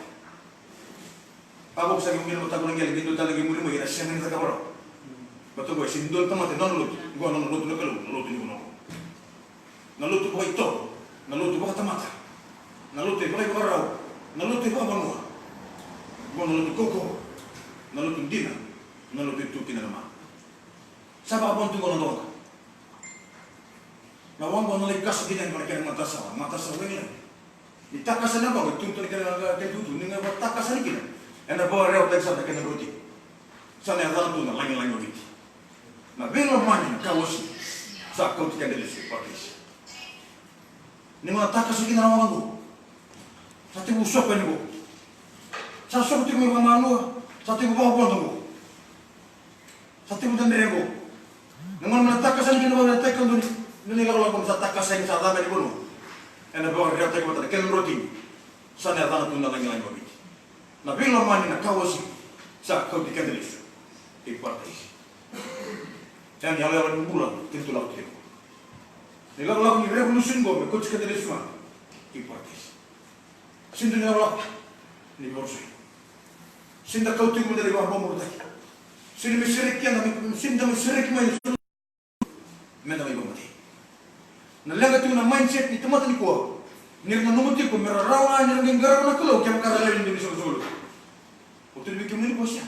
Vakaukauataki kemuni na mataka na qele, ke dua tale qai muri mai, ena sega ni cakava rawa. Baleta qo e sega ni dua na tamata e nona lotu, qo na nona lotu na Kalou, na lotu ni vanua. Na lotu vakaitovo, na lotu vakatamata, na lotu e vakaivakarau, na lotu e vakavanua. Qo na lotu kaukauwa, na lotu dina, na lotu e tu kina na mana. Sa vakavuna tu qo na doka. Na waqa o na lai kasa kina ena kena matasawa, matasawa wai lai. Ni takasa na waqa, tu na kena kena tutu, ni ga vakatakasa ni kina. Ena vakarewataki sara na kena roti. Sa na yacana tu na lagilagi o Viti. Na veilomani na kawasi. Sa kauti keda lesu i paradise. Ni gauna takasa kina na waqa qo. Sa tekivu soka yani qo. Sa soka tiko mai vakamalua. Sa tekivu vakavodo qo. Sa tekivu dredre qo. Na gauna me na takasa yani kina na waqa na tai kadua ni, ni lakolako sa takasa yani sa cava yani vanua. Ena vakarewataki vata na kena roti. Sa na yacana tu na lagilagi o Viti. Na veilomani na kawasi. Sa kauti keda lesu i paradise. Ia ni yaloyalo ni bula keitou lako tiko. Ni lakolako ni revolution qo me kauti keda lesu ga i paradise. Sega ni dua ni lakolako ni veivakarusai. Sega ni da kau tiko meda lai vakabobulataki. Sega ni mai sereki keda, sega ni da mai sereki mai meda mai vakamatei. Na leqa tiko na mindset ni tamata nikua. Ni ra nanuma tiko me ra rawa ga ni ra qai qarava na Kalou kevaka ra lewe ni dua ni soqosoqo lotu. Au tukuna vei kemuni nikua, sega.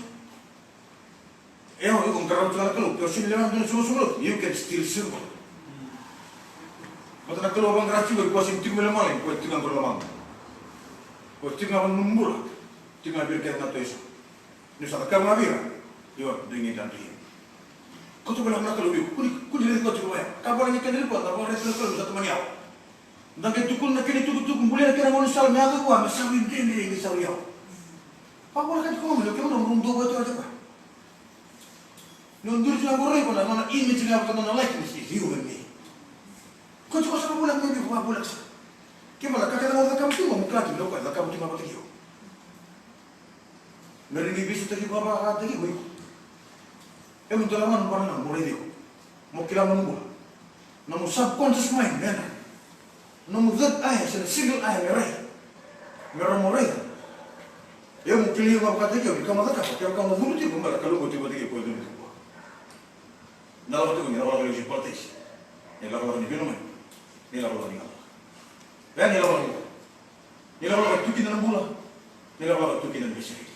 E, o iko qarava tiko na Kalou, ke o sega ni lewe ni dua na soqosoqo lotu, you can still serve. Baleta na Kalou o vaqara tiko, o koya sega ni tiko mai lomalagi, o koya tiko ga qo i lomaqu. O koya tiko ga qo na nomu bula. Tiko ga vei ira kece na toiso. Ni sa cakava ga vei ira. Io, dou qai dau dui. Kauta voli na Kalou, io, kua ni, kua ni raici koya tiko vaya. Ka voli ni kena raici koya, na vakaraici na Kalou, sa tomani yawa. Da qai tukuna na kena itukutuku, bulia na kena gaunisala me yaco vua, me sa veidredre, me sa veiyawa. Vakavolekati koya mai, o kemudou, mo dou vakatorocake koya. Ni o duri tiko qori iko na nona image ga vata nona likeness is you and me. Ko tiko sa vavula me me vavula sa. Ke vala ka keda mo cakava tiko mo kila tiko na koya cakava tiko vata kio. Me ri ni visi taki vava a taki ko iko. E mo tola manu vana na mo rei iko. Mo kila mo bula. Na mo subconscious mind me na. Nomu third eye, se na single eye me rai. Me ra mo rai. Io mo kilai ga vakataki au ni ka mo cakava, kevaka mo curu tiko, bala Kalou ko tiko vataki au ko e curu tiko. Na lako tiko ni lakolako levu se paradise. Ni lakolako ni veinomani. Ni lakolako ni gala. Vea ni lakolako ni gala. Ni lakolako tu kina na bula. Ni lakolako tu kina na veisei.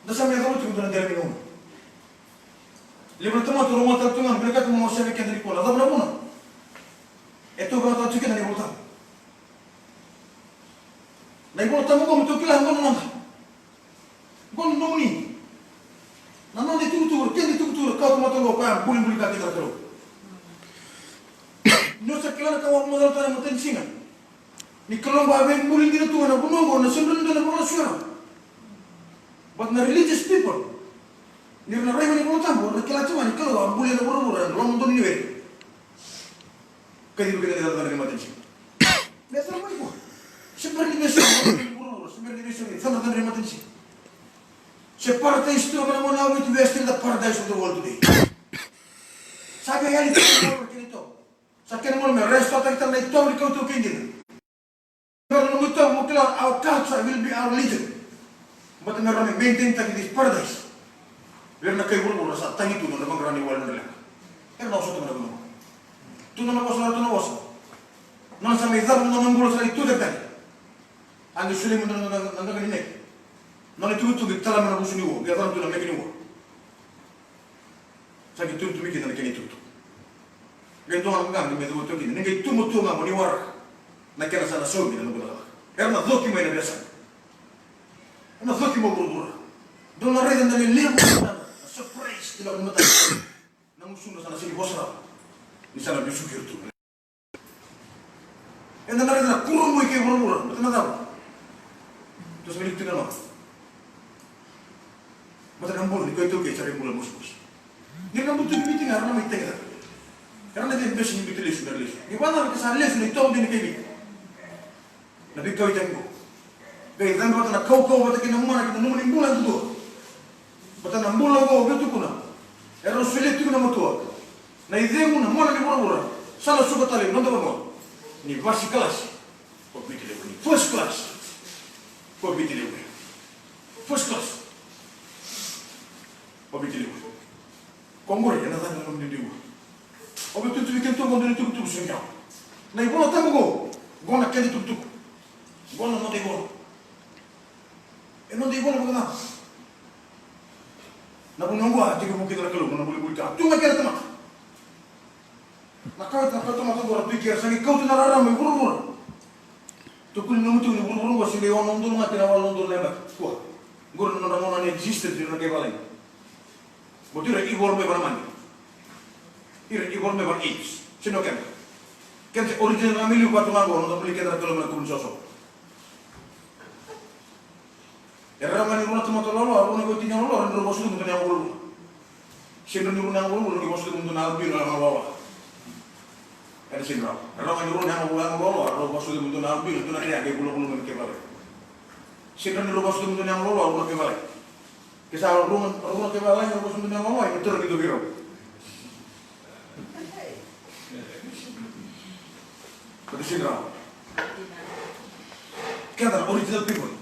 Da sa me yacova tiko dua na dela ni gauna. Levu na tamata rogoca tale tu ga na vinakata mo seve keda nikua na cava na vuna. E tou vakatataki kina na iVolatabu. Na iVolatabu qo me tou kila qo na noda. Qo na nomuni. Na noda itukutuku, keda itukutuku, na kawa tamata qo koya bulibuli ka kina na Kalou. Ni o sa kila na ka vakamacala tale matanisiga. Ni Kalou a veibuli dina tu ena vanua qo, na sega ni dua na vakasuara. But na religious people, ni ra na raica na iVolatabu, ra na kila tu ga ni Kalou a bulia na vuravura ena loma donu ni were. Kacivi keda na cakacaka ni matanisiga. Me cala mai ko. Se bera ni vesu, vuravura, se bera ni vesu, cakacaka ni matanisiga. Se paradise tu, mana mona au tu, we are still the paradise of the world today. Sa vei yali tu, kena itovo. Sa kena mona me restore taki tale na itovo ni kautu kei dina. Bera na nomu itovo, mo kila our culture will be our religion. But me ra me maintain taki this paradise. Vei ira na kai vuravura sa tagi tu nodra vaqara ni wali nodra leqa. Era na osota mai na vanua. Tu nona vosa, tu nona vosa. Nona sa mai cava nona bula sa lai tu cake tale. A qai solia mai nona na qaqa ni meke. Nona itukutuku qai tala mai na vusu ni ua, qai yacana tu na meke ni ua. Sa qai tuvatuva kina na kena itukutuku. Qai dua ga na qaqa qai mai cava tu kina, ni qai tu matua ga mo ni waraka. Na kena sa na saumi na noqu cakacaka. Era na coki mai na veiyasana. Era na coki mai vuravura. Dou na raica na lelevu na surprise ki lako ni mataka. Na gusudra sa na sega ni vosa rawa. Ni sa na vesuki ira tu. Eda na raica na kurabui kei vuravura, baleta na cava? Tou sa wilika tiko na noda. Baleta na bula ni ko iTaukei sa rui bula mosimosi. Ni ra na butuki Viti ga, era na mai tagi cake. Era na via bese ni biuta lesu, me ra lesu. Ni vacava ke sa lesu na itovo dina kei Viti. Na veikau i tagi qo. Qai cabe vata na kaukauwa vata kei na mana ki na nomuni bula yadudua. Vata na bula qo au via tukuna. Erau solia tiko na matua. Na icegu na mana ni vuravura. Sa na suka tale i noda vanua. Ni vasi kalasi. Ko Viti levu ni. First class. Ko Viti levu ni. First class. Ko Viti levu. Ko qori ena caka na nomuni liu. Au via tutuvi kemudou qo dua na itukutuku se qai. Na iVolatabu qo. Qo na kena itukutuku. Qo na noda ivola. E noda ivola vakacava? Na vanua qo a tekivu kina na Kalou, na bulibuli ka. Tu ga kina na tamata. Na kawa, na kawa tamata qo ra tu kina, sa qai kauta na rarama i vuravura. Tukuni nomu tu ni vuravura qo, se qai ono na udolu ga kina walu na udolu na yabaki. Kua. Qori na nodra gauna ni existence, ira na kai valagi. Baleta ira evolve mai vei na mani. Ira evolve mai vei na apes. Sega ni o keda. Keda sa original ga me liu vata ga qo, noda buli keda na Kalou mai na kuvu ni soso. E rawa ga ni rua na tamata loloa, rua na veiwatini loloa, rau vasuka mudou na yago vulavula. Sega ni rua na yago vulavula, ni vasuka mudou na albino, na yago loloa. Ena sega ni rawa. E rawa ga ni rua na yago, yago loloa, rau vasuka mudou na albino, dua na kea qai vulavula mai na kaivalagi. Sega ni rau vasuka mudou na yago loloa, rua na kaivalagi. Ke sa rua, rua na kaivalagi, rau vasuka mudou na yago loloa, e tara ni dua vei rau. Baleta sega ni rawa. Keda na original people.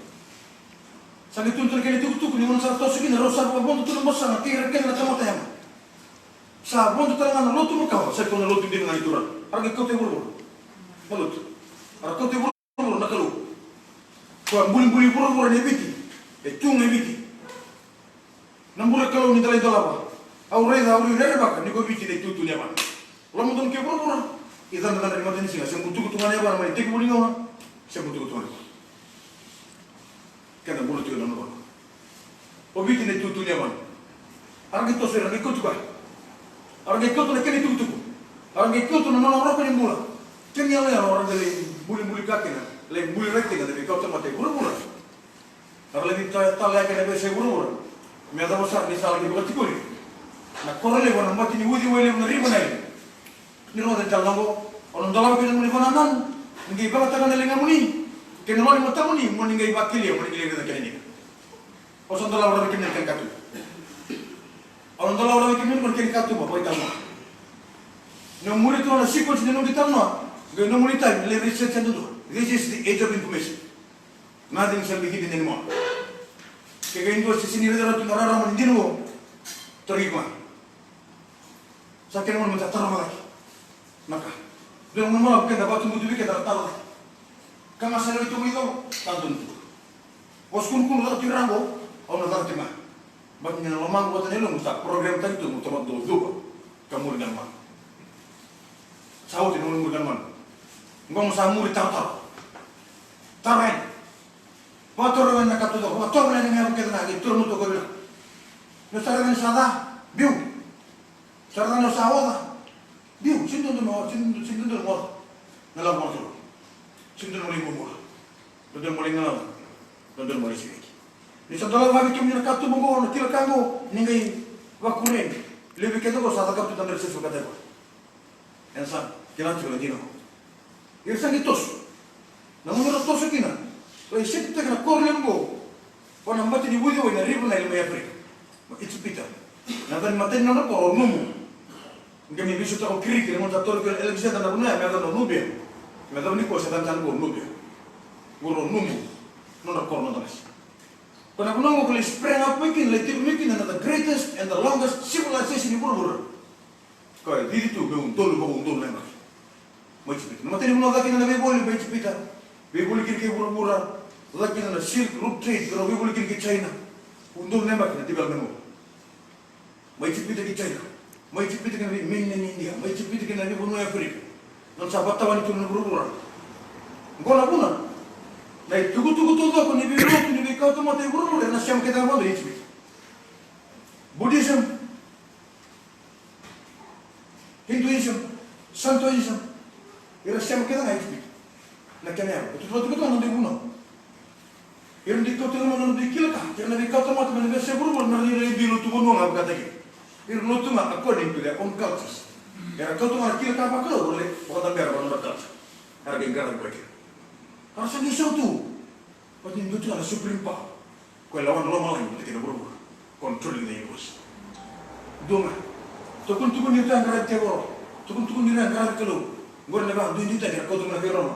Sa qai tukuna tu na kena itukutuku ni gauna sa toso kina, rau sa vakavodo tu na basaga kei ira kece na tamata yaga. Sa vodo tale ga na lotu makawa, sa ikoya na lotu dina ga ni Turaga. A ra qai kauta e vuravura na lotu. A ra kauta e vuravura na Kalou. Ko a bulibuli vuravura ni Viti. E tu ga e Viti. Na bula Kalou ni dala i dolava. Au raica, au rui rerevaka ni ko Viti na itutu ni yavana. Loma donu kei vuravura. Icadacadra ni matanisiga, se butuka tu ga na yavana mai na tekivu ni gauna. Se butuka tu ga na yavana. Keda bula tiko na nona. O Viti na itutu ni yavana. A ra qai toso, era qai kauta koya. A ra qai kauta na kena itukutuku. A ra qai kauta na nona roka ni bula. Kena iyaloyalo, a ra qai lai bulibuli ka kina, lai buli rai kina na veikau tamata e vuravura. A ra lai veitalanoa kina na veiyasai vuravura. Me yacova sara ni sa laki vakatikori. Na koro levu, na bati ni uciwai levu na River Nile. Ni rogoca tale na oqo, au na dolava kina na nomuni vakanananu, ni qai vakataka na ligamuni kei na loma ni matamuni, mo ni qai vakelia, mo ni qai raica na kena dina. Au sa dolava rawa vei kemuni na kena katuba. Au na dolava rawa vei kemuni na kena katuba, vakaitau mai. Na muri tu na sequence ni noqu italanoa, qai nomuni itavi, lai research yadudua. This is the age of information. Nothing shall be hidden anymore. Ke qai dua se sega ni raica rawa tu na rarama ni dina oqo, tarogi koya. Sa kena gauna me da tarova cake na ka. Dua na gauna me da vakatubutubu vei keda, da tarova cake. Ka ga sa lewe tu mai colo, sa donu tu. Vosa kunukunu caka tu i ra qo, au na caka tu ga. Baleta ni na lomaqu vata na yaloqu sa program taki tu mo tamata dau cuva ka muri na lomaqu. Sa oti na gauna muri na lomaqu. Qo mo sa muri, tarotaro. Taro yani. Vakatoro yani na ka taucoko, vakatoro yani na yau kece ga, qai toro mutoka vei ira. Ni sa raica ni sa ca, biu. Sa raica ni sa oca, biu. Sega ni dodonu me oca, sega ni dodonu me oca. Na lavo vakatoro. Sega ni dodonu me lai buabura. Dodonu me lai galala. Dodonu me lai sereki. Ni sa dolava vei kemuni na katuba oqo, na kila ka oqo, ni qai vakuria yani. Levu vei keda oqo sa cakava tu na research vakataki koya. Ena sa kila tiko na dina. Ira sa qai toso. Na gauna era toso kina, ra isetitaka na koro levu oqo, o na bati ni uciwai na River Nile mai Africa, mai Ijipita. Na yaca ni matai ni nodra koro o Numu. Qai mai veisautaka o Kiriki na gauna sa toro kina o Alexander na vanua ya me yacana o Nubia. Me yacova nikua se yacana tale qo o Nubia. Qori o Numu, nodra koro, nodra qase. Ko na vanua qo ko lai spring up mai kina, lai tiko mai kina na the greatest and the longest civilization ni vuravura. Ka cici tu me udolu vakaudolu na yabaki mai Ijipita. Na matai ni vanua caka kina na veivoli mai Ijipita. Veivoli kina kei vuravura, caka kina na Silk Road trade, ka rau veivoli kina kei China. Udolu na yabaki na development. Mai Ijipita ki China. Mai Ijipita ki na vei mainland India. Mai Ijipita ki na veivanua e Africa. Nona sa vatawani tu na vuravura. Qo na vuna. Na itukutuku taucoko ni veilotu, ni veikautamata e vuravura, era na sema kece ga vua e Ijipita. Buddhism, Hinduism, Shintoism, era sema kece ga e Ijipita. Na kena yaga, e tu vata kece ga na dui vunau. Era dui kauta na nodra dui kila ka, kei na veikautamata mai na veiyasai vuravura, me ra dui lotu vanua ga vakataki. Era lotu ga according to their own cultures. Era kauta ga na kila ka vakalou, era lai vakadabera na nodra culture. Era qai qaravi koya kina. Era sa qai sautu. Baleta ni dua tu ga na supreme power. Ko e lawa na lomalagi vata kei na vuravura. Controlling the universe. Dua ga. Tukutuku ni ra qaravi tevoro. Tukutuku ni ra qaravi Kalou. Qori na vakaduiduitaki era kauta mai na kai Roma.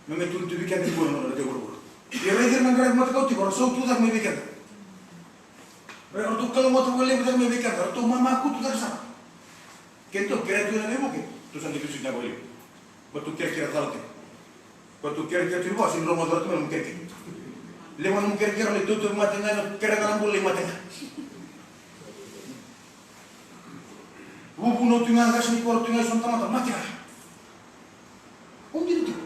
Me mai tukuni tu vei keda ni qori na nodra kai vuravura. Ia raici ira na qaravi matakau tiko, ratou sautu cake mai vei keda. Ratou kalougata vakalevu cake mai vei keda. Ratou mamakutu cake sara. Keitou kerea tu na veivuke, tou sa qai vesuki ga vakalevu. Baleta tou kerekere cala tiko. Baleta tou kerekere tiko vua, sega ni rogoca ratou mai na nomu kerekere. Levu na nomu kerekere lai tautauvimate ga, na kere ga na bula lai mate ga. Vuvunau tu ga, qase ni koro tu ga, eso na tamata mate ga. O dina tiko.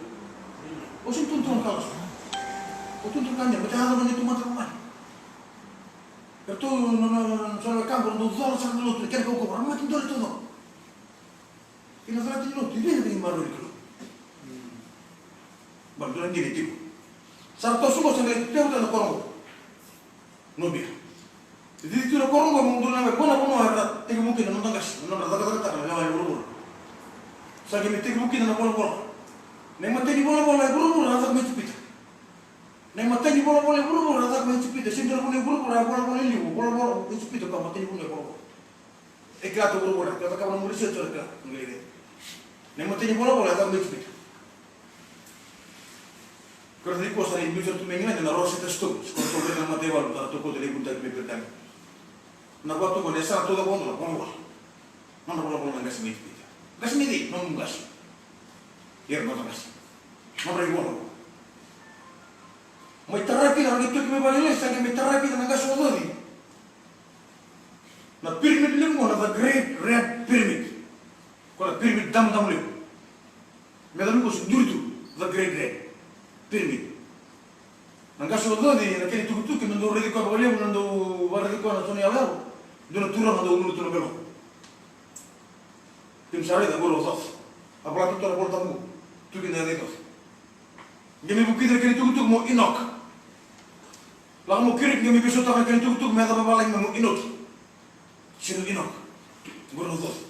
O sega ni tunatunataka na ka lasu. O tunatunataka na ka dina, baleta e yaco na neitou matavuvale. Eratou na, na, na, so na wekaqu, era dau cola sara na lotu, na kena kaukauwa, era mate dole taucoko. Kei na cakacaka ni lotu, e vei na veimaroroi ni Kalou? Baleta dua na dina e tiko. Sa ra toso qo, sa qai tevu tale na koro qo. Nubia. Cici tu na koro qo, mo dua na vei, qo na vanua era tekivu kina na noda qase, na nodra cakacakataka na lewa ni vuravura. Sa qai mai tekivu kina na volavola. Na imatai ni volavola e vuravura a caka mai Ijipita. Na imatai ni volavola e vuravura a caka mai Ijipita. Sega ni dua na vanua e vuravura a volavola e liu, volavola e Ijipita ka imatai ni vanua e volavola. E kila tu vuravura, ke o cakava nomu research o na kila, o na qai raica. Na imatai ni volavola e caka mai Ijipita. Ko raica nikua sa lai biuta tu mai Igiladi na Rosetta Stone, se ko ratou raica na mataivalu, sa ratou kauta lai vunitaki mai Peritania. Na vatu qo na yasana taucoko qo na volavola. Nodra volavola na qase mai Ijipita. Qase mai cei? Nomu qase. Ia nodra qase. Nodra ivola. Mai tara kina, ra qai toki mai vakalailai, sa qai mai tara kina na qase o Coci. Na pyramid levu qo na the Great Red Pyramid. Ko na pyramid damudamu levu. Me yacova ni ko se duri tu, the Great Red Pyramid. Na qase o Coci, na kena itukutuku, na dau raici koya vakalevu, na dau vakaraici koya na so na iyaloyalo. Dua na turaga dau uluna tu na belo. Keimami sa raica qori o Coci. A vola tu na iVola Tabu. Tu kina na yaca i Coci. Qai mai vukici na kena itukutuku mo Enoch. Lako mo Kiriki, qai mai veisautaka na kena itukutuku me yaca vavalagi mai mo Enoki. Sega ni Enoch. Qori na ucoci.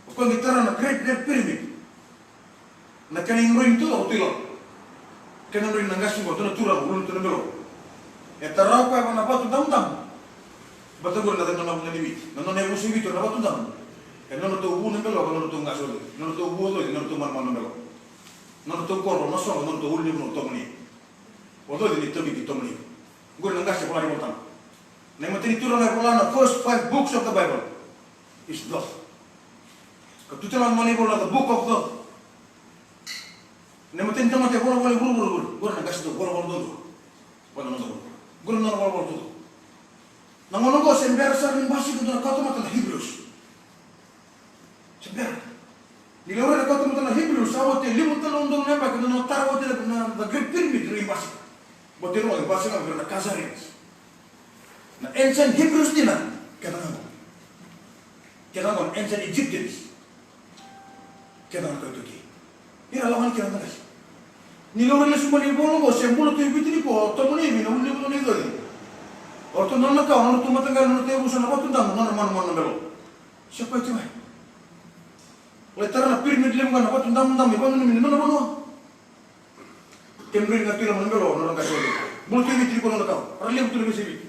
O koya qai tara na Great Red Pyramid. Na kena idroini tu o tu i lalo. Kena idroini na qase qo, dua na turaga, uluna tu na belo. E tara o koya vua na vatu damudamu. Baleta qori na nona vu na ni Viti. Na nona yavusa i Viti o na vatu damu. E nodratou vu na belo, o nodratou qase o coci. Nodratou vu o coci, nodratou manumanu na belo. Nodratou koro, na soqo, nodratou ulunivanua, Tomoni. O coci ni tauvi ki Tomoni. Qori na qase e vola na iVolatabu. Na imatai ni turaga e vola na first five books of the Bible is Thoth. Ka tu tale ga mai na ivola na the Book of Thoth. Na imatai ni tamata e volavola i vuravura qori, qori na qase dau volavola duadua. Vua na noda vuravura. Qori na nona volavola duadua. Na gauna qo se bera sara ni basika e dua na kawatamata na Hebrews. Se bera. Ni laurai na kawatamata na Hebrews, sa oti e lima na udolu na yabaki na nona tara oti na, na, na Great Pyramid ni basika. Baleta rau a basika vei ira na Khazarians. Na ancient Hebrews dina, keda ga qo. Keda ga qo na ancient Egyptians. Keda ga qo iTaukei. Ira lako yani keda qase. Ni laurai lesu mai na ivola qo, se bula tu e Viti nikua o Tomoni, na ulunivanua i coci. O ratou nona kawa, nodratou mataqali, nodratou yavusa na vatu damu, nona manumanu na belo. Se koya tiko ga. Lai tara na pyramid levu ga na vatu damudamu, e vananumi ni nona vanua. Kena idroini ga tu i loma na belo, nodra qase o coci. Bula tu e Viti nikua nona kawa. Ra levu tu na veiyasai Viti.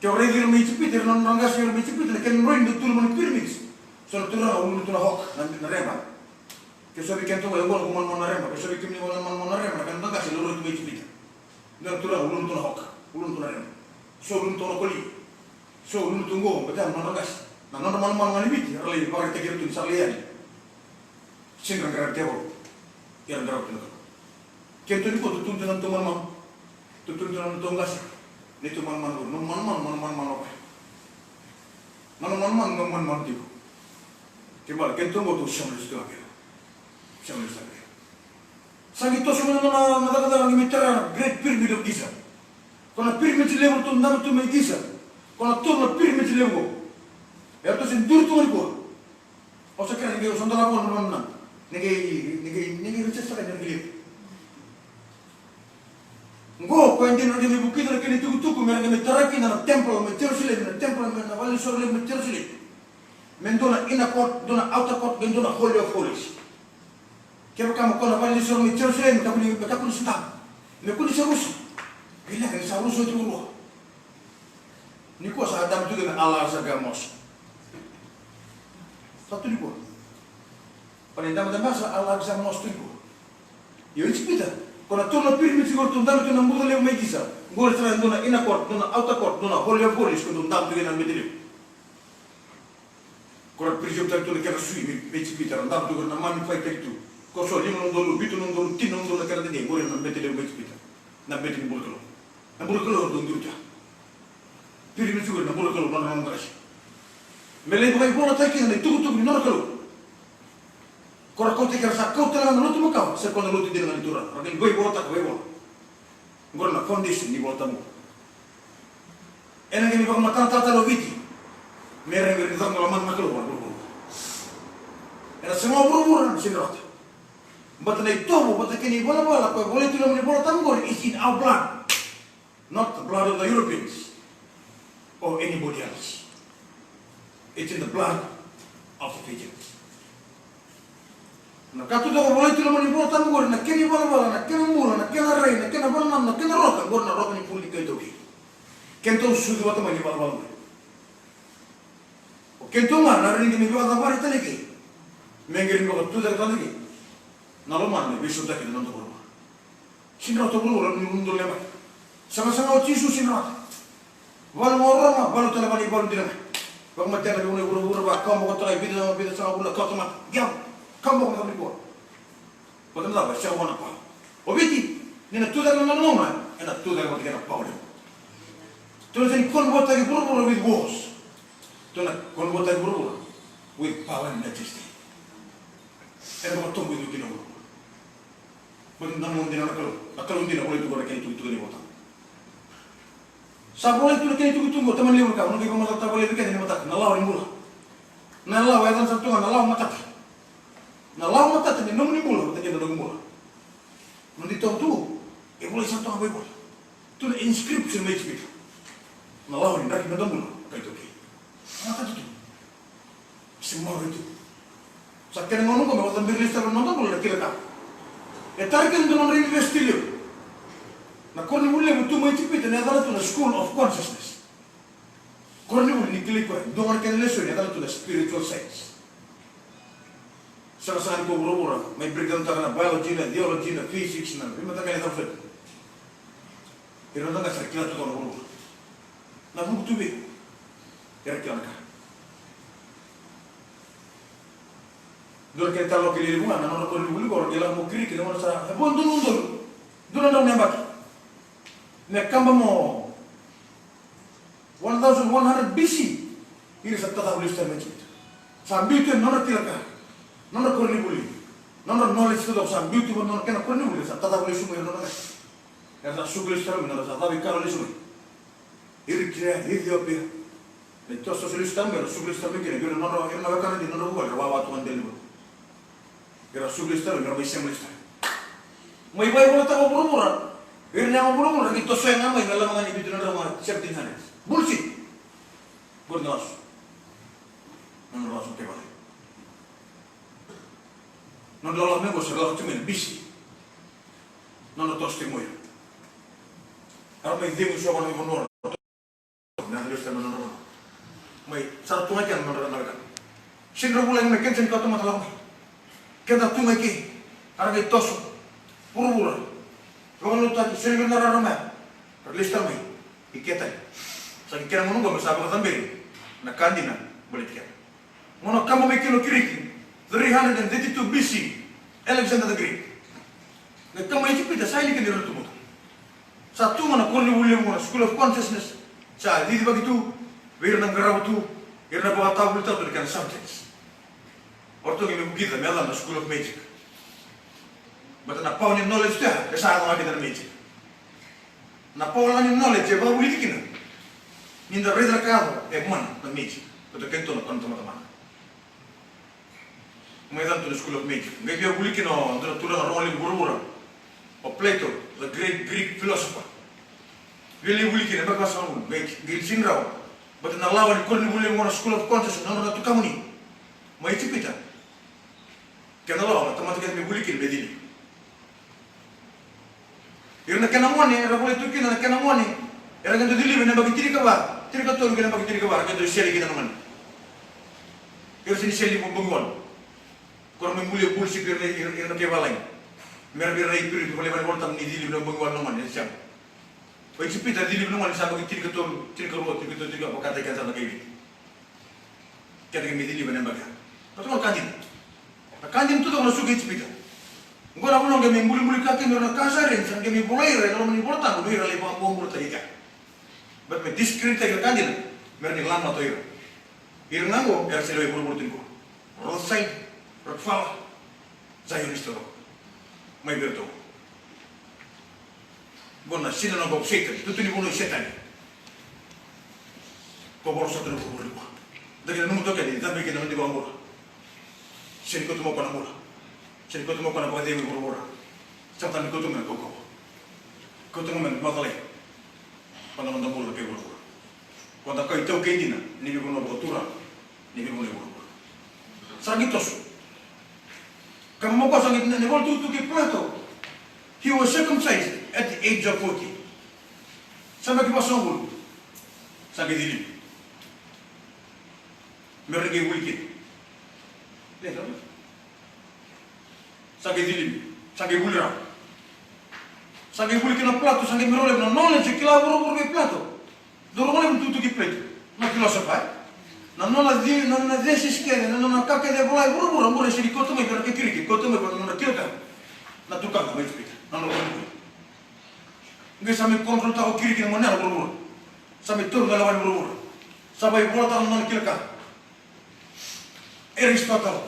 Ke o raici ira mai Ijipita, ira na nodra qase ira mai Ijipita, na kena idroini dau tu i loma ni pyramids. So na turaga uluna tu na hawk, na, na reba. Ke so vei kedatou qo, e qo noqu manumanu na reba. Ke so vei kemuni qo na manumanu na reba, na kena nodra qase e laurai tu mai Ijipita. Dua na turaga uluna tu na hawk, uluna tu na reba. So uluna tu na koli. So uluna tu qo, baleta na nodra qase. Na nodra manumanu ga ni Viti, era lai vakaraitaki ira tu ni sa lai yali. Sega ni ra qaravi tevoro. Ia ra qaravi tu na Kalou. Kedatou nikua, tutuna tu na nodatou manumanu. Tutuna tu na nodatou qase. Neitou manumanu, nomu manumanu, nomu manumanu o koya. Nomu manumanu, nomu manumanu tiko. Kena ibalebale, kedatou qo tou sega ni lesu tu ga kina. Sega ni lesu tu ga kina. Sa qai toso mai na nona, na cakacaka, qai mai tara na Great Pyramid of Giza. Ko na pyramid levu ratou dabe tu mai Giza. Ko na tolu na pyramid levu qo. Eratou se duri tu ga nikua. Au sa kerea ni qai, au sa dolava na nona, ni qai, ni qai, ni qai research sara, ni qai levu. Qo, koya e dina, ni qai mai vukica na kena itukutuku me ra qai mai tara kina na temple mai Jerusalem, na temple mai na valenisoro levu mai Jerusalem. Me dua na inner court, dua na outer court, me dua na Holy of Holies. Kevaka mo kua na valenisoro mai Jerusalem, me kakua ni, me kakua ni sa dabe. Me kua ni sa rusa. Qai leqa ni sa rusa oti ruarua. Nikua sa dabe tu kina na Al Aqsa Mosque. Sa tu nikua. Ko na idabedabe sa Al Aqsa Mosque tu nikua. Io, Ijipita. Ko na tolu na pyramids qori tou dabe tu na buca levu mai Giza. Qori sara e dua na inner court, dua na outer court, dua na Holy of Holies, ko tou dabe tu kina na bete levu. Ko ra preserve-taki tu na kena sui mai, mai Ijipita, ra dabe tu qori na mummified-taki tu. Ko so lima na udolu, vitu na udolu, tini na udolu na kena dede, qori na bete levu mai Ijipita. Na bete ni bula Kalou. Na bula Kalou dau duri tu ya. Pyramids qori na bula Kalou, nodra, nodra qase. Me lai vakaivolataki kina na itukutuku ni nodra Kalou. Ko ra kauta, ke ra sa kauta tale ga na lotu makawa, sa koya na lotu dina ga ni Turaga. Ra qai vakaivolataka, vakaivola. Qori na foundation ni iVolatabu. Ena qai mai vakamatatataka tale o Viti. Me ra qai caka na lomana na Kalou vua na vuravura. Ena saga o vuravura, sega ni rawata. Baleta na itovo, baleta kei na ivalavala, koya volai tu ena loma ni iVolatabu qori, is in our blood. Not the blood of the Europeans or anybody else. It's in the blood of the Fijians. Na ka tu toko volai tu ena loma ni iVolatabu qori, na kena ivalavala, na kena bula, na kena rai, na kena vakanananu, na kena roka, qori na roka ni bula ni kai taukei. Kedatou sucu vata mai ni ivalavala qori. O kedatou ga na rai ni qai mai vakacavari tale kei. Me qai rai ni vakatucake tale kei. Na lomana me veisautaki na noda vuravura. Sega ni rawata vuravura ni udolu na yabaki. Sagasaga o Jisu, sega ni rawata. Valu ga o Roma, valu tale ga na ivalu dina ga. Vakamatea na veivanua e vuravura, vakawabokotaka e vica, vica sagavulu na kawatamata. Qai kawaboko mai nikua. Baleta na cava? E sega vua na pawa. O Viti, ni na tucake na nona gauna, ena tucake vata kei na pawa levu. Tou na sega ni convert-taki vuravura with wars. Tou na convert-taki vuravura with power and majesty. Ena vakatoboicu kina vuravura. Baleta na noda dina na Kalou, na Kalou dina volai tu qori na kena itukutuku ni iVolatabu. Sa volai tu na kena itukutuku qo, tamani levu na ka, au na qai vakamatatataka vakalevu vei keda ena mataka, na lawa ni bula. Na lawa e yacana sara tu ga na lawa matata. Na lawa matata ni nomuni bula vata kei na noqu bula. Noda itovo tu e volai sara tu ga vakaivola. Tu na inscription mai Ijipita. Na lawa ni draki ni noda bula, kai taukei. gauna qo me vakacabori lesu tale na noda bula na kila ka. E tara kina dua na nodra university levu. Na koronivuli levu tu mai Ijipita na yacana tu na School of Consciousness. Koronivuli ni kilai koya, dua ga na kena lesoni e yacana tu na spiritual science. Sega sara ni ko vuravura mai breakdown taka na biology, na theology, na physics, na veimataqali cava soti. Ira na qase era kila tu toka na vuravura. Na vuku tu vei ira kila na ka. Dua na kena talo kilai levu ga na nodra koronivuli qo, ra kila mo Kiriki na gauna sa e vo donu donu. Dua na drau na yabaki me kaba mo one thousand one hundred B C, ira sa tacavu lesu tale mai Ijipita. Sa biu tu na nodra kila ka, nodra koronivuli, nodra knowledge taucoko sa biu tu na nodra kena koronivuli, sa tacavu lesu mai ira na nodra qase. Era sa suka lesu tale mai, nodra sa cavu i kalo lesu mai. Eritrea, Ethiopia, na itosotoso lesu tale mai, era suka lesu tale mai kina, ira na nodra, ira na wekana dina, nodra vuvale, era wawa tu ga na dela ni vanua. Era suka lesu tale, era mai sema lesu tale. Mai vakaivolataka o vuravura. Ira na yago vuravura, ni tosoya ga mai na lama ga ni vitu na drau ga seventeen hundreds. Bullshit. Qori na lasu. Nodra lasu kei vale. Nodra lasu mai qo, sa lasu tiko mai na B C. Nodra toso tiko mai. Era mai cegu so vana i vanua. Mai sa ra tu ga kina na nodra na wekana. Sega ni ra vulagi mai, keda sega ni kauta mata lako mai. Keda tu ga i ke, a ra qai toso vuravura. Vakalotutaki, sega ni ra rara mai. Ra lesu tale mai i ke tale. Sa qai kena gauna qo me sa vakacaberi na ka dina baleti keda. Gauna kaba mai kina o Kiriki, three hundred and thirty-two B C, Alexander the Great. Na kaba mai Ijipita sa yali kina ira na tubuta. Sa tu ga na koronivuli levu ga na School of Consciousness, sa cicivaki tu vei ira na qarava tu, ira na vakatavuvulitaka tu na kena subjects. O ratou qai mai vukica me yacana na School of Magic. Baleta na power ni knowledge tu ya e sa yaco ga kina na magic. Na power ni knowledge e vakavulici kina ni da raica na ka yaco e mana na magic. Baleta keitou na, keitou na tamata mana. Mai cana tu na School of Magic. Qai via vuli kina o dua na turaga rogo levu vuravura, o Plato, the great Greek philosopher. Via lai vuli kina, me ka sa vuli, qai, qai sega ni rawa. Baleta na lawa ni koronivuli levu qo na School of Consciousness, na nodra na tukamuni mai Ijipita. Kena lawa, na tamata kece me vuli kina me cili. Ira na kena gone, era volai tu kina na kena gone, era qai dau cilivi ena yabaki tinikava, tinikatolu kei na yabaki tinikava, era qai dau sele kina na gone. Ira sega ni sele ni bogi walu. Ko ra mai bulia bullshit ira na, ira, ira na kei valagi. Me ra vei ira na Iperiu, ko volai vale vola tama ni cilivi ena bogi walu na gone, e sega. O Ijipita cilivi na gone sa yabaki tinikatolu, tinikarua, tinikatolu, tinikava, vakataki keda sara na kai Viti. Keda qai mai ciliva ena yabaki ya. Baleta na ka dina. Na ka dina tu toka na suka i Ijipita. Oqo na vanua qai mai bulibuli ka kina o ira na Kazarians, sa qai mai volai ira ena loma ni iVolatabu, o ira lai vakabobulataki keda. Baleta me discredit-taki ira ka dina, me ra ni lamata o ira. Ira ga oqo era se lewe i vuravura tiko. Rothschild, Rockefeller, Zionist taucoko. Mai vei iratou. Qo na synagogue of Satan, tutu ni vanua i Setani. Ko voro sota na vuravura nikua. Da qai nanuma toka ni cabe kina na noda vakabula. Sega ni kauta mai o koya na bula. Sega ni kauta mai o koya na vakacegu i vuravura. Sa cabe ni kauta mai na kaukauwa. Kauta mai na macalai. Vaka na noda bula na kai vuravura. Ko da kai taukei dina ni veivanua vakaturaga. Ni veivanua i vuravura. Sa qai toso. Ka mo ko sa qai na, na ivola tukutuku kei Plato. He was circumcised at the age of forty. Sa qai vasagavulu. Sa qai cilivi. Me ra qai vuli kina. Leqa. Sa qai cilivi. Sa qai vuli rawa. Sa qai vuli kina o Plato, sa qai mai rau levu na knowledge e kila vuravura vei Plato. Dou rogo levu na tukutuku i Plato. Na philosopher, e? Na nona ci-, na nona thesis kece, na nona ka kece e vola e vuravura, qori e sega ni kauta mai vei ira na kai Kiriki, kauta mai vei ira na nodra kila ka. Na tukana mai Ijipita, na nodra vuravura. Qai sa mai control-taka o Kiriki na gone yalo vuravura. Sa mai taura na lewa ni vuravura. Sa mai volataka na nona kila ka. Aristotle.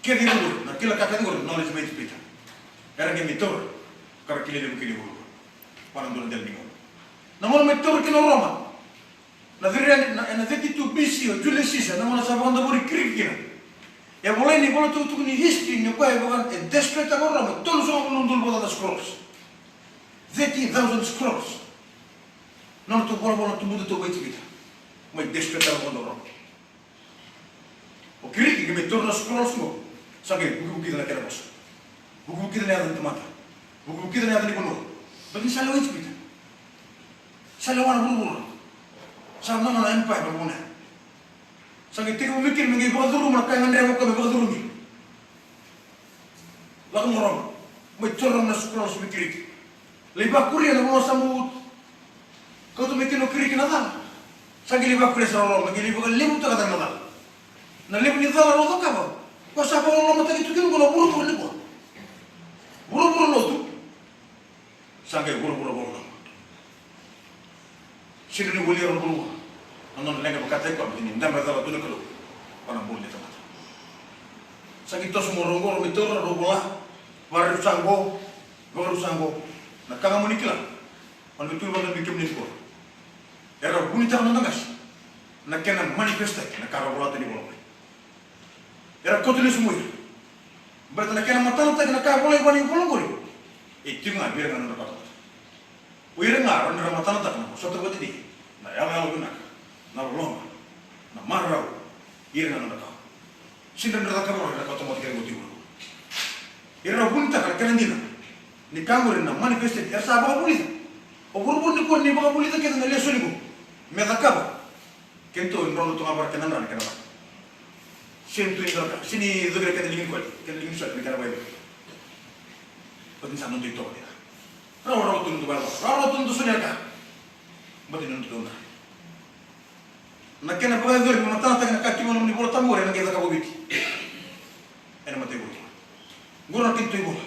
Kece qori, na kila ka kece qori, knowledge mai Ijipita. Era qai mai taura, ka ra kilai levu kina i vuravura. Vua na dua na dela ni gauna. Na gauna mai taura kina o Roma. Na three hundred, na, ena thirty-two B C o Julius Caesar, na gauna sa vakadavori Kiriki kina. E volai ena ivola tukutuku ni history, ni o koya e vaka, e destroy-taka o Roma, tolusagavulu na udolu vakacaca na scrolls. Thirty thousand scrolls. Na nodratou volavola na tubuda tu mai Ijipita. Mai destroy-taka o Roma. O Kiriki qai mai taura na scrolls qo. Sa qai vukivukica na kena vosa. Vukivukica na yaca ni tamata. Vukivukica na yaca ni vanua. Baleta ni sa lewa i Ijipita. Sa lewa na vuravura. Sa nona na empire na vuna. Sa qai tekivu mai kina me qai vakacuruma na ka e gadreva o koya me vakacurumi. Lako mai Roma. Mai toro na scrolls mai Kiriti. Lai vakuria na vanua sa mu kauta mai kina o Kiriti na cala. Sa qai lai vakuria sara o Roma, qai lai vakalevutaka cake na cala. Na levu ni cala rau cakava, ko sa vakalolomataki tu kina qo na vuravura nikua. Vuravura lotu. Sa qai vuravura vakaloloma. Sega ni walia na vuravura. Na nona leqa vakataki koya, ni dabe cala tu na Kalou. Ko na bula ni tamata. Sa qai toso mai rau qo, rau mai taura, rau vola. Vakarau sa qo, vakarau sa qo. Na ka ga mo ni kila. Au na qai tukuna vata vei kemuni nikua. Era vunitaka na noda qase. Na kena manifestaki na ka ra volata ni vola mai. Era kauta lesu mai. Baleta na kena matanataki na ka e volai vua na ivola qori. E tiko ga vei ira ga na nodra katamata. O ira ga ra nodra matanataka na vosota vata dei. Na yaloyalo vinaka. Na loloma. Na marau. Ira ga na nodra kawa. Sega ni ra cakava ira na katamata kei ira qo tiko. Ira ra vunitaka na kena dina. Ni ka qori na manifested, era sa vakavulica. O vuravura nikua ni vakavulica kece na lesoni qo. Me cakava. Keitou ni rau tu ga vaka kena dra na kena vaka. Sega ni tu ni caka, sega ni covira kena liga ni koli, kena liga ni soli, na kena vaivaika. Baleta ni sa noda itovo dina. Rawarawa tu noda vaivaika, rawarawa tu noda soli na ka. Baleta ni noda itovo dina. Na kena vakayacori me matanataki na ka tiko ena nomuni iVola Tabu qori ena qai cakava o Viti. Ena matai Viti. Qori na keitou ivola.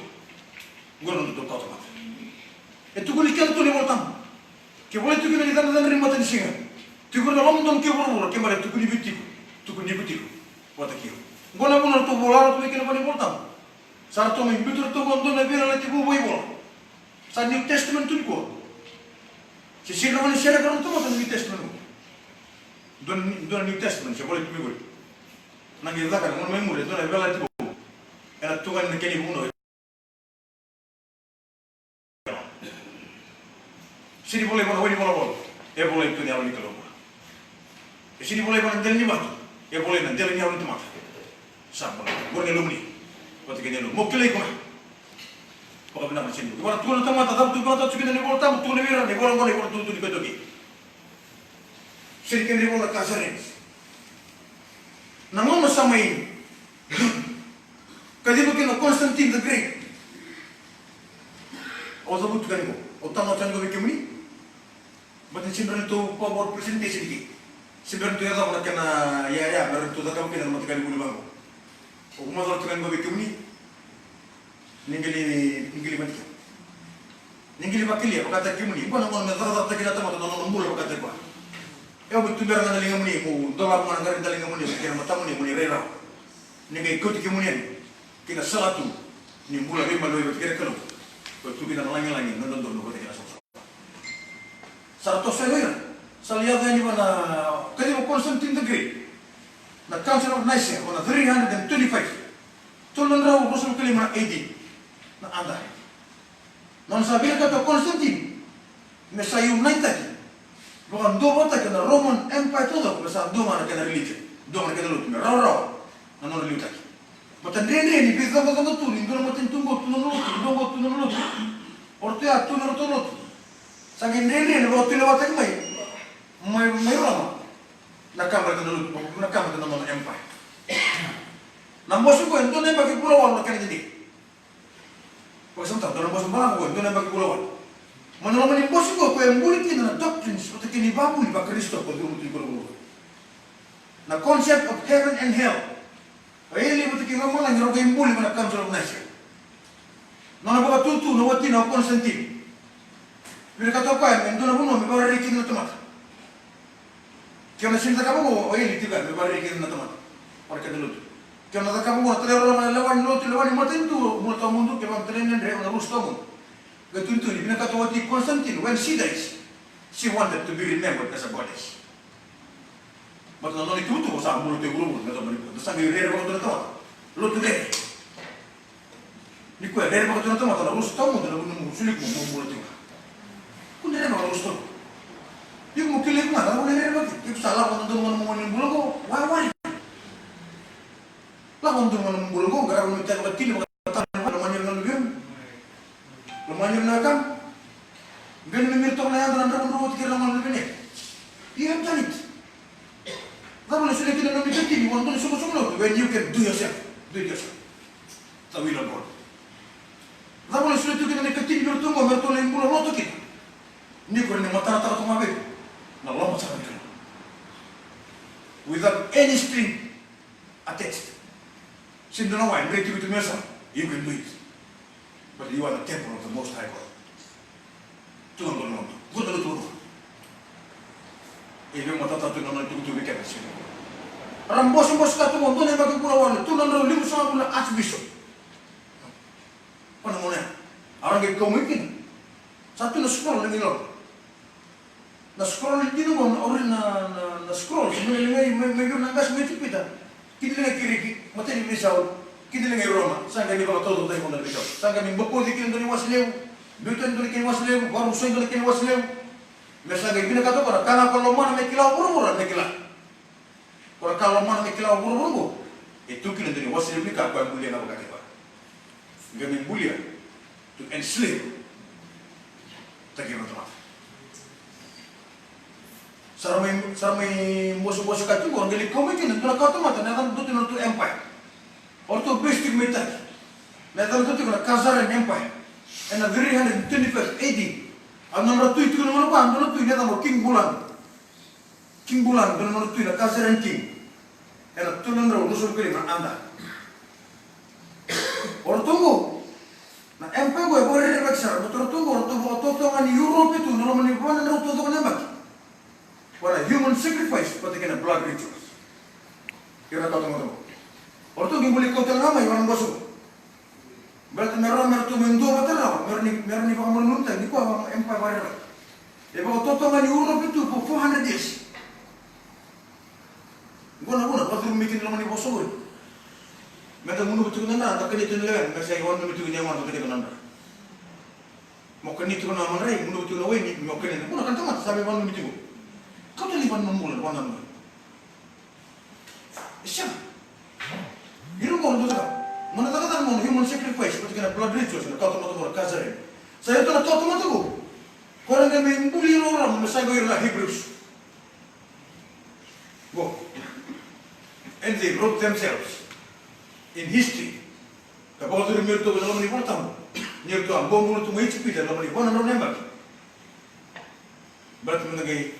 Qori na nodatou kawatamata. E tukuni keda tu na iVola Tabu. Ke volai tu kina ni cadrocadro ni matanisiga. Tiko na loma donu kei vuravura, ke bale tukuni vei tiko. Tukuni vei tiko. Vata kei au. Qo na vuna ratou vola, ratou vei kina vua na iVola Tabu. Sa ratou mai biuta ratou vua dua na veiyalayalati vou vakaivola. Sa New Testament tu nikua. Se sega ni rawa ni sereka na tamata na New Testament qo. Dua na, dua na New Testament se volai tu mai qori. Na qai caka na gauna mai muri, dua na veiyalayalati vou. Ena tukuni na kena ivunau. Sega ni volai vua na wai ni volavola. E volai tu na Yalo ni Kalou. E sega ni volai vua na dela ni vatu. E volai na dela ni yalo ni tamata. Sa bula. Qori na yalomuni. Vata kei na yalomuni. Mo kilai koya. Vakavinaka na sega ni. Ivara tukuna na tamata, cava tu vata tu kina na iVola Tabu, tukuna vei ira, na ivola qo na ivola tu tu ni koya toki. Sega ni kena ivola ka sa reni. Na gauna sa mai. Kaciva kina o Constantine the Great. Au cavuta tiko yani qo. Au tala tiko yani qo vei kemuni. Baleta ni sega ni rawa ni tou PowerPoint presentation kei. Sega ni rawa ni tou yacova na kena iyaya me rawa ni tou cakava kina na mataqali vuli vaqo. Au macala tiko yani qo vei kemuni. Ni qai, ni qai vakatakila. Ni qai vakatakila, vakataki kemuni. Qo na gauna me cakacakataki na tamata na nona bula vakataki koya. E au me tubera ga na ligamuni, meu dolava ga na qara ni daligamuni, kei na matamuni, mo ni rai rawa. Ni qai kauti kemuni yani ki na salatu ni bula veimaliwai vata kei na Kalou. Ko tu kina na lagilagi na dodonu vata kei na savasava. Sa ra toso yani o ira. Sa lai yaco yani vua na kaciva o Constantine the Great. Na Council of Nicaea, vua na three hundred and twenty-five. Tolu na drau ruasagavulu ka lima na A D. Na AD. Nona sa vinakata o Constantine me sa unite-taki, vakaduavatataki na Roman Empire taucoko, me sa dua ga na kena religion, dua ga na kena lotu, me rawarawa na nona liutaki. Baleta dredre ni veicoqacoqa tu ni dua na matanitu qo tu na nona lotu, dua qo tu na nona lotu. O ratou ya tu na nodratou lotu. Sa qai dredre ni vakatulewataki mai, mai, mai Roma na ka baleta na lotu, na ka baleta na nona empire. Na bose qo e dua na yabaki vula walu na kena dede. Vakasamataka, dua na bose balavu qo, dua na yabaki vula walu. Mai na loma ni bose qo, koya e buli kina na doctrines vata kei na ivakavuvuli vaKarisito ko curuma tu i vuravura. Na concept of heaven and hell. O eli vata kei lomalagi rau qai buli mai na Council of Nicaea. Nona vakatutu na watina o Constantine. Vinakata o koya me dua na vanua me vakarerei kina na tamata. Ke o na sega ni cakava qo, o eli tiko ya me vakarerei kina na tamata. Vata kei na lotu. Ke o na cakava qo, na talairawarawa, na lewa ni lotu, lewa ni matanitu, bula tawamudu, kevaka me talai na dredre, o na rusa tawamudu. Qai tukuni tu ni vinakata o wati Constantine, when she dies, she wanted to be remembered as a goddess. Baleta na nona ituvatuva sa bula tu e vuravura, me yacova ni bula. Da sa qai rerevaka tu na tamata. Lotu rere. Ni koya e rerevaka tu na tamata, na rusa tawamudu na vanua mo soli iko mo bula tiko ga. Kua ni rerevaka na rusa tawamudu. Iko mo kilai iko ga, na vanua e rerevaki. Iko sa lako na donu ga na nomuni bula qo, why worry? Lako na donu ga na nomuni bula qo, qarauna me tani vakatini, vakatani, lomani ira na luvemu. Lomani ira na wekaqu. Bera ni mira toka na yadra na dravudravua tiko ira na gone luvena. You have done it. Cava na solia kina na nomu ikatini vua na dua na isoqosoqo lotu when you can do yourself? Do it yourself. The will of God. Cava na solia tu kina na ikatini vei iratou qo me ratou lai bula lotu kina? Ni ko ni mataratara tu ga vei iko na loma sara ni Kalou. Without any string attached. Sega ni dua na wai, me tiko tu me sa, you can do it. But you are the temple of the Most High God. Tu na dua na lotu, dua na lotu, dua. E vei matata tu na nona tukutuku vei keda sega. Ra bosebose ka tu mo dua na yabaki bula walu, tu na drau limasagavulu na archbishop. Pana mona ya. A ra qai kau mai kina. Sa tu na scroll na qai lako. Na scroll dina qo, na ori na, na, na scroll, sa mai leqai, mai, mai vei ira na qase mai Ijipita. Kidaliga Kiriki, matai ni veisau, kidaliga i Roma, sa qai mai vakataucokotaki qo na veisau. Sa qai mai bokoci kina dua na iwase levu, biuta dua na kena iwase levu, vakarusai dua na kena iwase levu. Me sa qai vinakata qo na ka ga ko lomana me kila o vuravura me kila. Ko na ka lomana me kila o vuravura qo. E tu kina dua na iwase levu ni ka ko e bulia ga vakataki koya. Qai mai bulia to enslave taki ira na tamata. Sa ra mai, sa ra mai bosebose ka tu qo, qai lai kau mai kina dua na kawatamata na yacana dua tu na nodratou empire. O ratou base tiko mai Turkey. Na yacana dua tiko na Khazarian Empire. Ena three hundred twenty-five A D. A nodra tui tiko na gauna vua, dua na tui na yacana o King Bulan. King Bulan, dua na nona tui na Khazarian king. Ena tolu na drau ruasagavulu ka lima na A D. O ratou qo, na empire qo e vakarerevaki sara, baleta o ratou qo, o ratou vakatotogani Europe tu, na loma ni va na drau taucoko na yabaki. Vua na human sacrifice, vata kei na blood rituals. Ira na kawatamata qo. O ratou qai buli kau tale ga mai, vua na bose qo. Baleta me rawa me ratou mai dua vata rawa, me rawa ni, me rawa ni vakamalumutaki, ni koya vaka empire vakarerevaki. E vakatotogani Europe tu for four hundred years. Qo na vuna, vakacurumi kina loma ni vosa qori. Meda gunuva tiko na dra, da kania tiko na lewena, me sa i vanumi tiko ni yagona vata kei na dra. Mo kania tiko na madrai, gunuva tiko na waini, mo kania na vuna ka na tamata, sa mai vanumi tiko. Kauta ni vanua bula, na vanua bula. E sega. Ira qo na cakacaka. Mo na cakacaka mo na human sacrifice, vata kei na blood rituals, na kawatamata qo na Khazarian. Sa iratou na kawatamata qo. Ko ira qai mai buli ira o Roma, me sa qai ira na Hebrews. Qo. And they wrote themselves in history. Ka vakacurumi iratou ena loma ni Vola Tabu. Ni ratou a bobula tu mai Ijipita ena loma ni va na drau na yabaki. Baleta meda qai,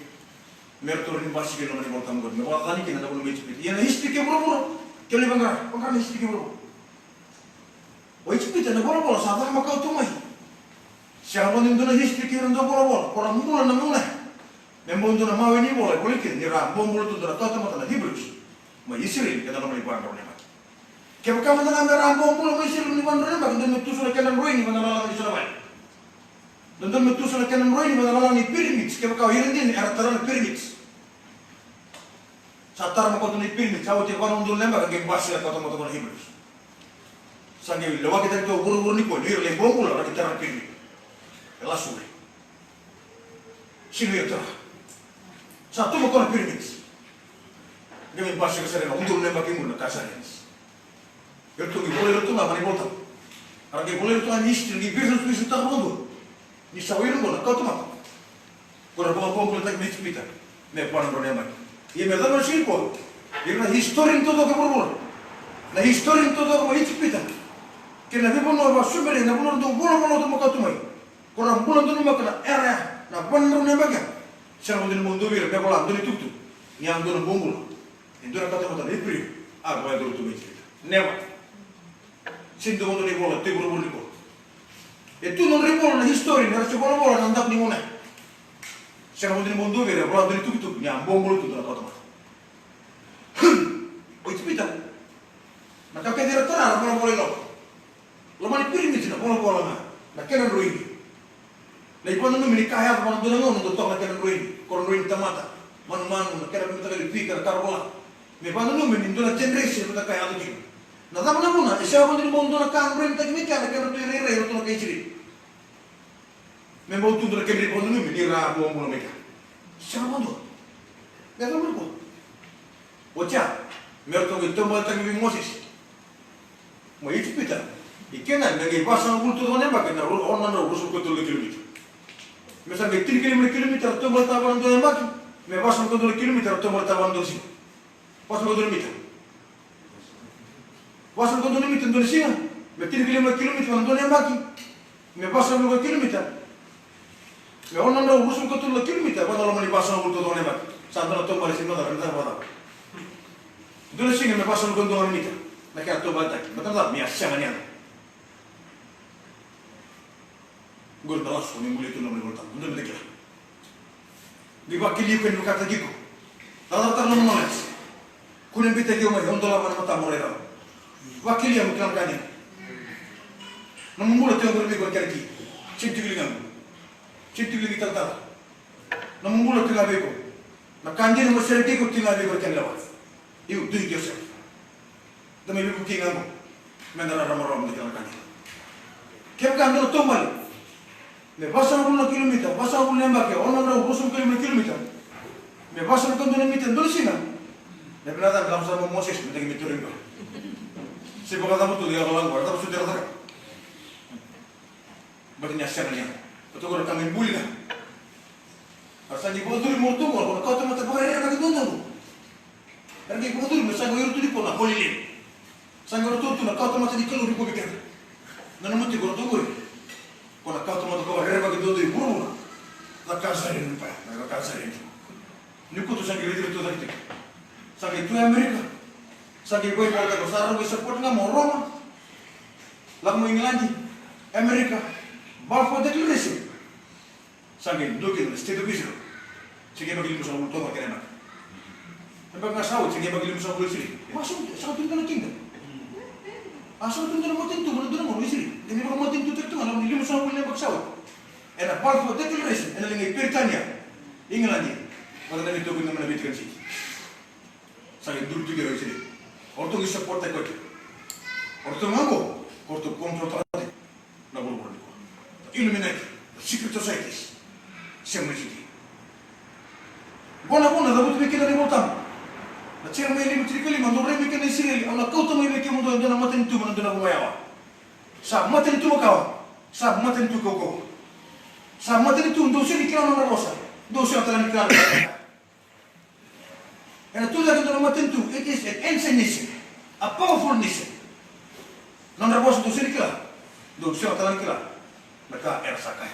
me ratou rawa ni basika ena loma ni Vola Tabu qori, me vakacacani kina na vanua mai Ijipita. Ia na history kei vuravura, kei na vaqara, vaqara na history kei vuravura. O Ijipita na volavola sa caka makawa tu mai. Sega vua ni dua na history kei ira na dau volavola, ko ra bula na gauna ya. Me bau dua na mawe ni vola e volai kina ni ra a bobula tu dua na kawatamata na Hebrews mai Isireli ena loma ni va na drau na yabaki. Kevaka mada ga me ra a bobula mai Isireli ena loma ni va na drau na yabaki, dodonu me tu so na kedra droini mai na lalaga ni so na vale. Dodonu me tu so na kedra droini mai na lalaga ni pyramids, kevaka o ira dina era tara na pyramids. Sa tara makawa tu na pyramids, sa oti e va na udolu na yabaki, qai basika na kawatamata qo na Hebrews. Sa qai lewaki tale tu o vuravura nikua, ni ira lai bobula, ra qai tara na pyramid. E lasu mai. Sega ni ira tara. Sa tu makawa na pyramids. Qai mai basika sara ena udolu na yabaki i muri na Khazarians. Eratou qai volai iratou ga mai na iVolatabu. Era qai volai iratou ga ni history, qai veiveisautaka vakadua. Ni sa o ira qo na kawatamata. Ko ra vakabobulataki mai Ijipita. Me va na drau na yabaki. Ia me cava na siga nikua. Ira na historian taucoko e vuravura. Na historian taucoko mai Ijipita. Kei na veivanua vaka Sumeria, na vanua ra dau volavola tu makawa tu mai. Ko ra bula donumaka na era ya, na va na drau na yabaki ya. Sega vakadua ni mo dua vei ira me vola dua na itukutuku. Ni a dua na bobula. E dua na kawatamata na Iperiu a vakayacori tu mai Ijipita. Never. Sega ni dua vakadua na ivola e tu e vuravura nikua. E tu na nodra ivola na history, era se volavola na daku ni gauna ya. Sega vakadua ni mo dua vei ira e vola dua na itukutuku ni a bobula tu dua na kawatamata. O Ijipita. Na ka kece era tara era volavola i loma. Loma ni pyramid na volavola ga, na kena droini. Na ivakananumi ni ka e yaco ena dua na gauna dau toka na kena droini, ko na droini tamata, manumanu, na kena veimataqali fika, na ka ra vola. Me vakananumi ni dua na generation me ka e yaco kina. Na cava na vuna, e sega vakadua ni bau dua na ka droinitaki mai kea na kena tu irairai, ratou na kai Isireli. Me bau tu dua na kena ivakananumi ni ra bobula mai kea. Sega vakadua. Me cava na vuna? Oti ya, me ratou qai taubaitaki vei Mosese. Mai Ijipita i Kenani me qai vasagavulu taucoko na yabaki na ru-, ono na drau ruasagavulu ka tolu na kilomita. Me sa qai tinikalima na kilomita era taubale tava na dua na yabaki, me vasagavulu ka dua na kilomita era taubale tava na dua na siga. Vasagavulu ka dua na mita. Vasagavulu ka dua na mita dua na siga, me tinikalima na kilomita na dua na yabaki, me vasagavulu ka kilomita. Me ono na drau ruasagavulu ka tolu na kilomita, vaka na loma ni vasagavulu taucoko na yabaki. Sa dua na taubale sega ni cava, me cava, cava. Dua na siga me vasagavulu ka dua na mita. Na kena taubaletaki. Baleta na cava, ni a sega ni yaga. Qori na lasu, ni buli tu na loma ni iVolatabu. Dua me da kila. Ni vakelia iko, ni vakataki iko. Cakacakataka na nomu knowledge. Kua ni beitaki au mai, au dolava na matamu raica. Vakelia mo kila na ka dina. Nomu bula tiko qori vei iko na kena ki. Sega ni tiko liga qo. Sega ni tiko liga i talatala. Nomu bula tiko ga vei iko. Na ka dina mo sereki iko tiko ga vei iko na kena lewa. You do it yourself. Da mai veivuke ga qo. Me da rarama rawa me da kila na ka dina. Kevaka dua na taubale me vasagavulu na kilomita, vasagavulu na yabaki, ono na drau ruasagavulu ka lima na kilomita. Me vasagavulu ka dua na mita dua na siga. Na vinaka cava, cava sara mai o Mosese, me da qai mai tauri qo. Se vakacava tu, ia, cava soti era caka. Baleta ni a sega ni yaga. Baleta qori na ka mai buli ga. Era sa qai vakacurumi o ratou qo na kawatamata vakarerevaki dodonu. Era qai vakacurumi, sa qai o iratou nikua na Holy Land. Sa qai o iratou tu na kawatamata ni Kalou nikua vei keda. Nanuma tiko o ratou qori. Ko na kawatamata vakarerevaki dodonu e vuravura. Caka sara yani, na pa, na caka sara yani. Nikua tou sa qai raici iratou cake tiko. Sa qai tu e Amerika. Sa qai vaivalataka, sa rau qai support ga mai o Roma. Lako mai Igiladi, Amerika, Balfour Declaration. Sa qai dua kina na State of Israel. Sa qai yabaki limasagavulu toka kena yabaki. Yabaki ga sa oti, sa qai yabaki limasagavulu Isireli. Sa oti, sa oti dua na kingdom. A sa oti dua na matanitu, dua na gauna o Isireli. Qai mai vakamatanitu tale tu ga na limasagavulu na yabaki sa oti. Ena Balfour Declaration, ena liga i Peritania, Igiladi. Vata na veitukuni na mana Vatican City. Sa qai duri tu kina o Isireli. O ratou qai support-taki koya. O ratou ga qo, o ratou control-taka na vuravura nikua. The Illuminati, the secret societies. Sema i Judea. Qo na vuna e cavuti vei keda na iVolatabu. Na Jeremaia lima tinikalima, dou rai vei keda na Isireli, au na kauta mai vei kemudou e dua na matanitu mai na dua na vanua yawa. Sa matanitu makawa, sa matanitu kaukauwa. Sa matanitu dou sega ni kila na nodra vosa, dou sega tale ni kila na nodra. Ena tu cake e dua na matanitu, it is an ancient nation, a powerful nation. Nodra vosa dou sega ni kila, dou sega tale ni kila na ka era sa kaya.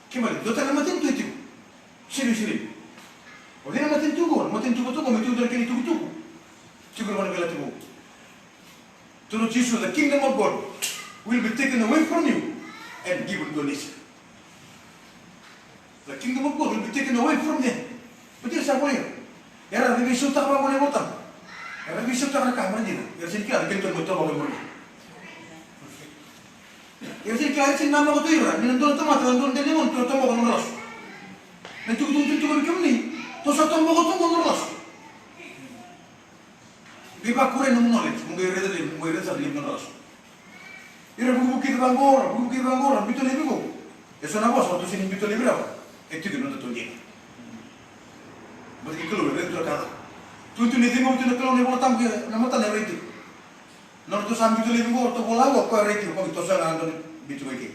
Kena ibalebale dua tale na matanitu e tiko. Sega ni, sega ni. O cei na matanitu qo? Na matanitu vata qo me tiko dua na kena itukutuku. Tiko na vanua veiyalayalati vou. Tukuna o Jisu, the kingdom of God will be taken away from you and given to a nation. The kingdom of God will be taken away from them. Baleta era sa volai. Era veisautaka vakaoqo na iVolatabu. Era veisautaka na ka, mara dina. Era sega ni kila na kena tolu mai toka vakaoqo. Era sega ni kila, era sega ni namaka tu ira ni na dua na tamata, na dua na dede ni gone, tou toboka na nodra lasu. Na itukutuku tou tukuna vei kemuni, tou sa toboka tu qo na nodra lasu. Qai vakuria na nomu knowledge, mo qai raica levu, mo qai raica sara levu na nodra lasu. Ira vukivuki vaqo, ra vukivuki vaqo, ra biuta laivi qo. E so na vosa, ratou sega ni biuta laivi rawa. E tiko na noda tou dina. Baleta ni Kalou e raica tu na ka ca. Tukuni tu ni ciqoma tu na Kalou na iVolatabu kei na matana e rai tiko. Na nodratou sa biuta laivi qo, ratou vola qo, koya e rai tiko, koya e toso ga na dua na biuta qo i ke.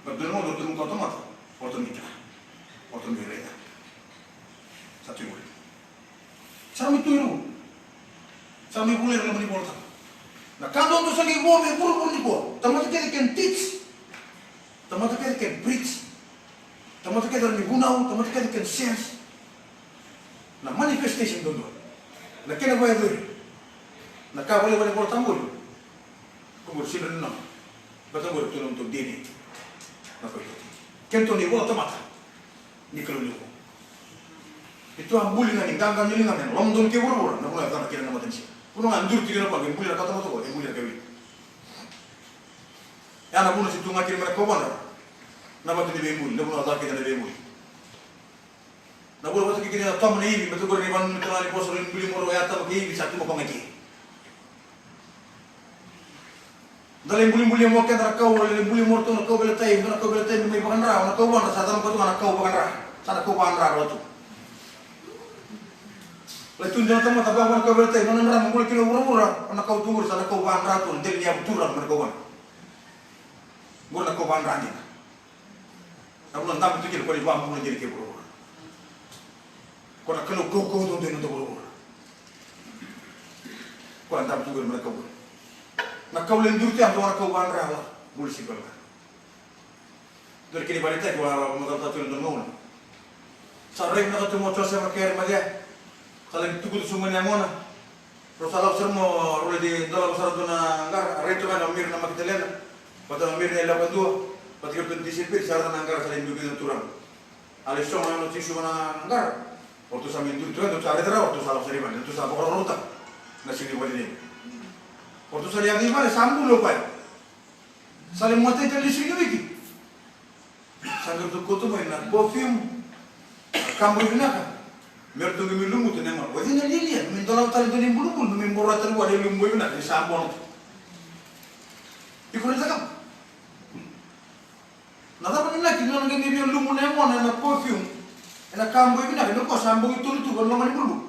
Baleta dua na gauna ratou na kauta mata, ratou na kila. Ratou na raica. Sa tu i muri. Sa mai tu i ru. Sa mai vula i ra loma ni iVolatabu. Na ka dodonu sa qai vo me vuravura nikua. Tamata kece can teach. Tamata kece can preach. Tamata kece rawa ni vunau, tamata kece can sense. Na manifestation dodonu. Na kena vakayacori. Na ka valevale iVolatabu qori. Ko qori sega ni nona. Baleta qori tu na nodatou D N A. Na koya. Kedatou na ivola tamata. Ni Kalou levu. Keitou a buli ga ni qaqa ni ligana ena loma donu kei vuravura, na vanua e cava kina na matanisiga. Vanua ga duri tiko kina vaqo, e buli na kawatamata qo, e buli na kaiwili. Ya na vuna se tu ga kina mai na kauvadra na vatu ni veibuli, na vanua cava kina na veibuli. Na vuna vata kei kina na toma na ivi, me tukuna ni vanua ni tala ni vosa, ni buli moro ya tama kei ivi, sa tu ga vaqo kei. Da lai bulibulia mo keda na kau, lai bulia mo ratou na kau veilatai, na kau veilatai me mai vakadra, na kau vadra sa cava koto ga na kau vakadra, sa na kau vakadra rawa tu. Lai tu dua na tamata vakavanua, kauveilatai, nona dra me bula kina vuravura, na kau tu qori sa na kau vadra tu, na dela ni yavu tu dra me na kau vana. Qori na kau vadra dina. Na vuna dabe tu kina ko ni vakabula dina kei vuravura. Ko na Kalou kaukauwa duadua e noda vuravura. Ko na dabe tu qori me na kau vana. Na kau lai duri tu ya dua na kau vadra la, bula sivela. Dua na kena ivakaraitaki au a vakamacalataka tu ena dua na gauna. Sa raica vinaka tu mai o Josefa kei Arimatea. Sa lai tukutuku sobu mai na yagona. Rau sa lako sara mai, rau lai dolava sara dua na qara, a rai toka yani o Meri na Makitalena vata na Meri na yalewa kadua vata kei iratou na tisaipeli, sa raica na qara sa lai biu kina na Turaga. A lai sogo yani o Jisu vata na qara. O ratou sa mai duri tu yani, o ratou sa raica rawa, o ratou sa lako sara i vale, o ratou sa vakarorotaka na siga ni vakacecegu. O ratou sa lai yaco i vale, sa bulu o koya. Sa lai matai tale ni siga ni wiki. Sa qai ratou kauta mai na perfume, na ka boi vinaka, me ratou qai mai lumuta na yagona. O cei na lialia me dolava tale e dua na ibulubulu me mai boro tale vua na ilumu boi vinaka ni sa bono tu? Iko na cakava. Na cava na inaki ni nona qai mai via lumu na yagona ena perfume, ena ka boi vinaka, ni o koya sa bogi tolu tu ena loma ni bulubulu?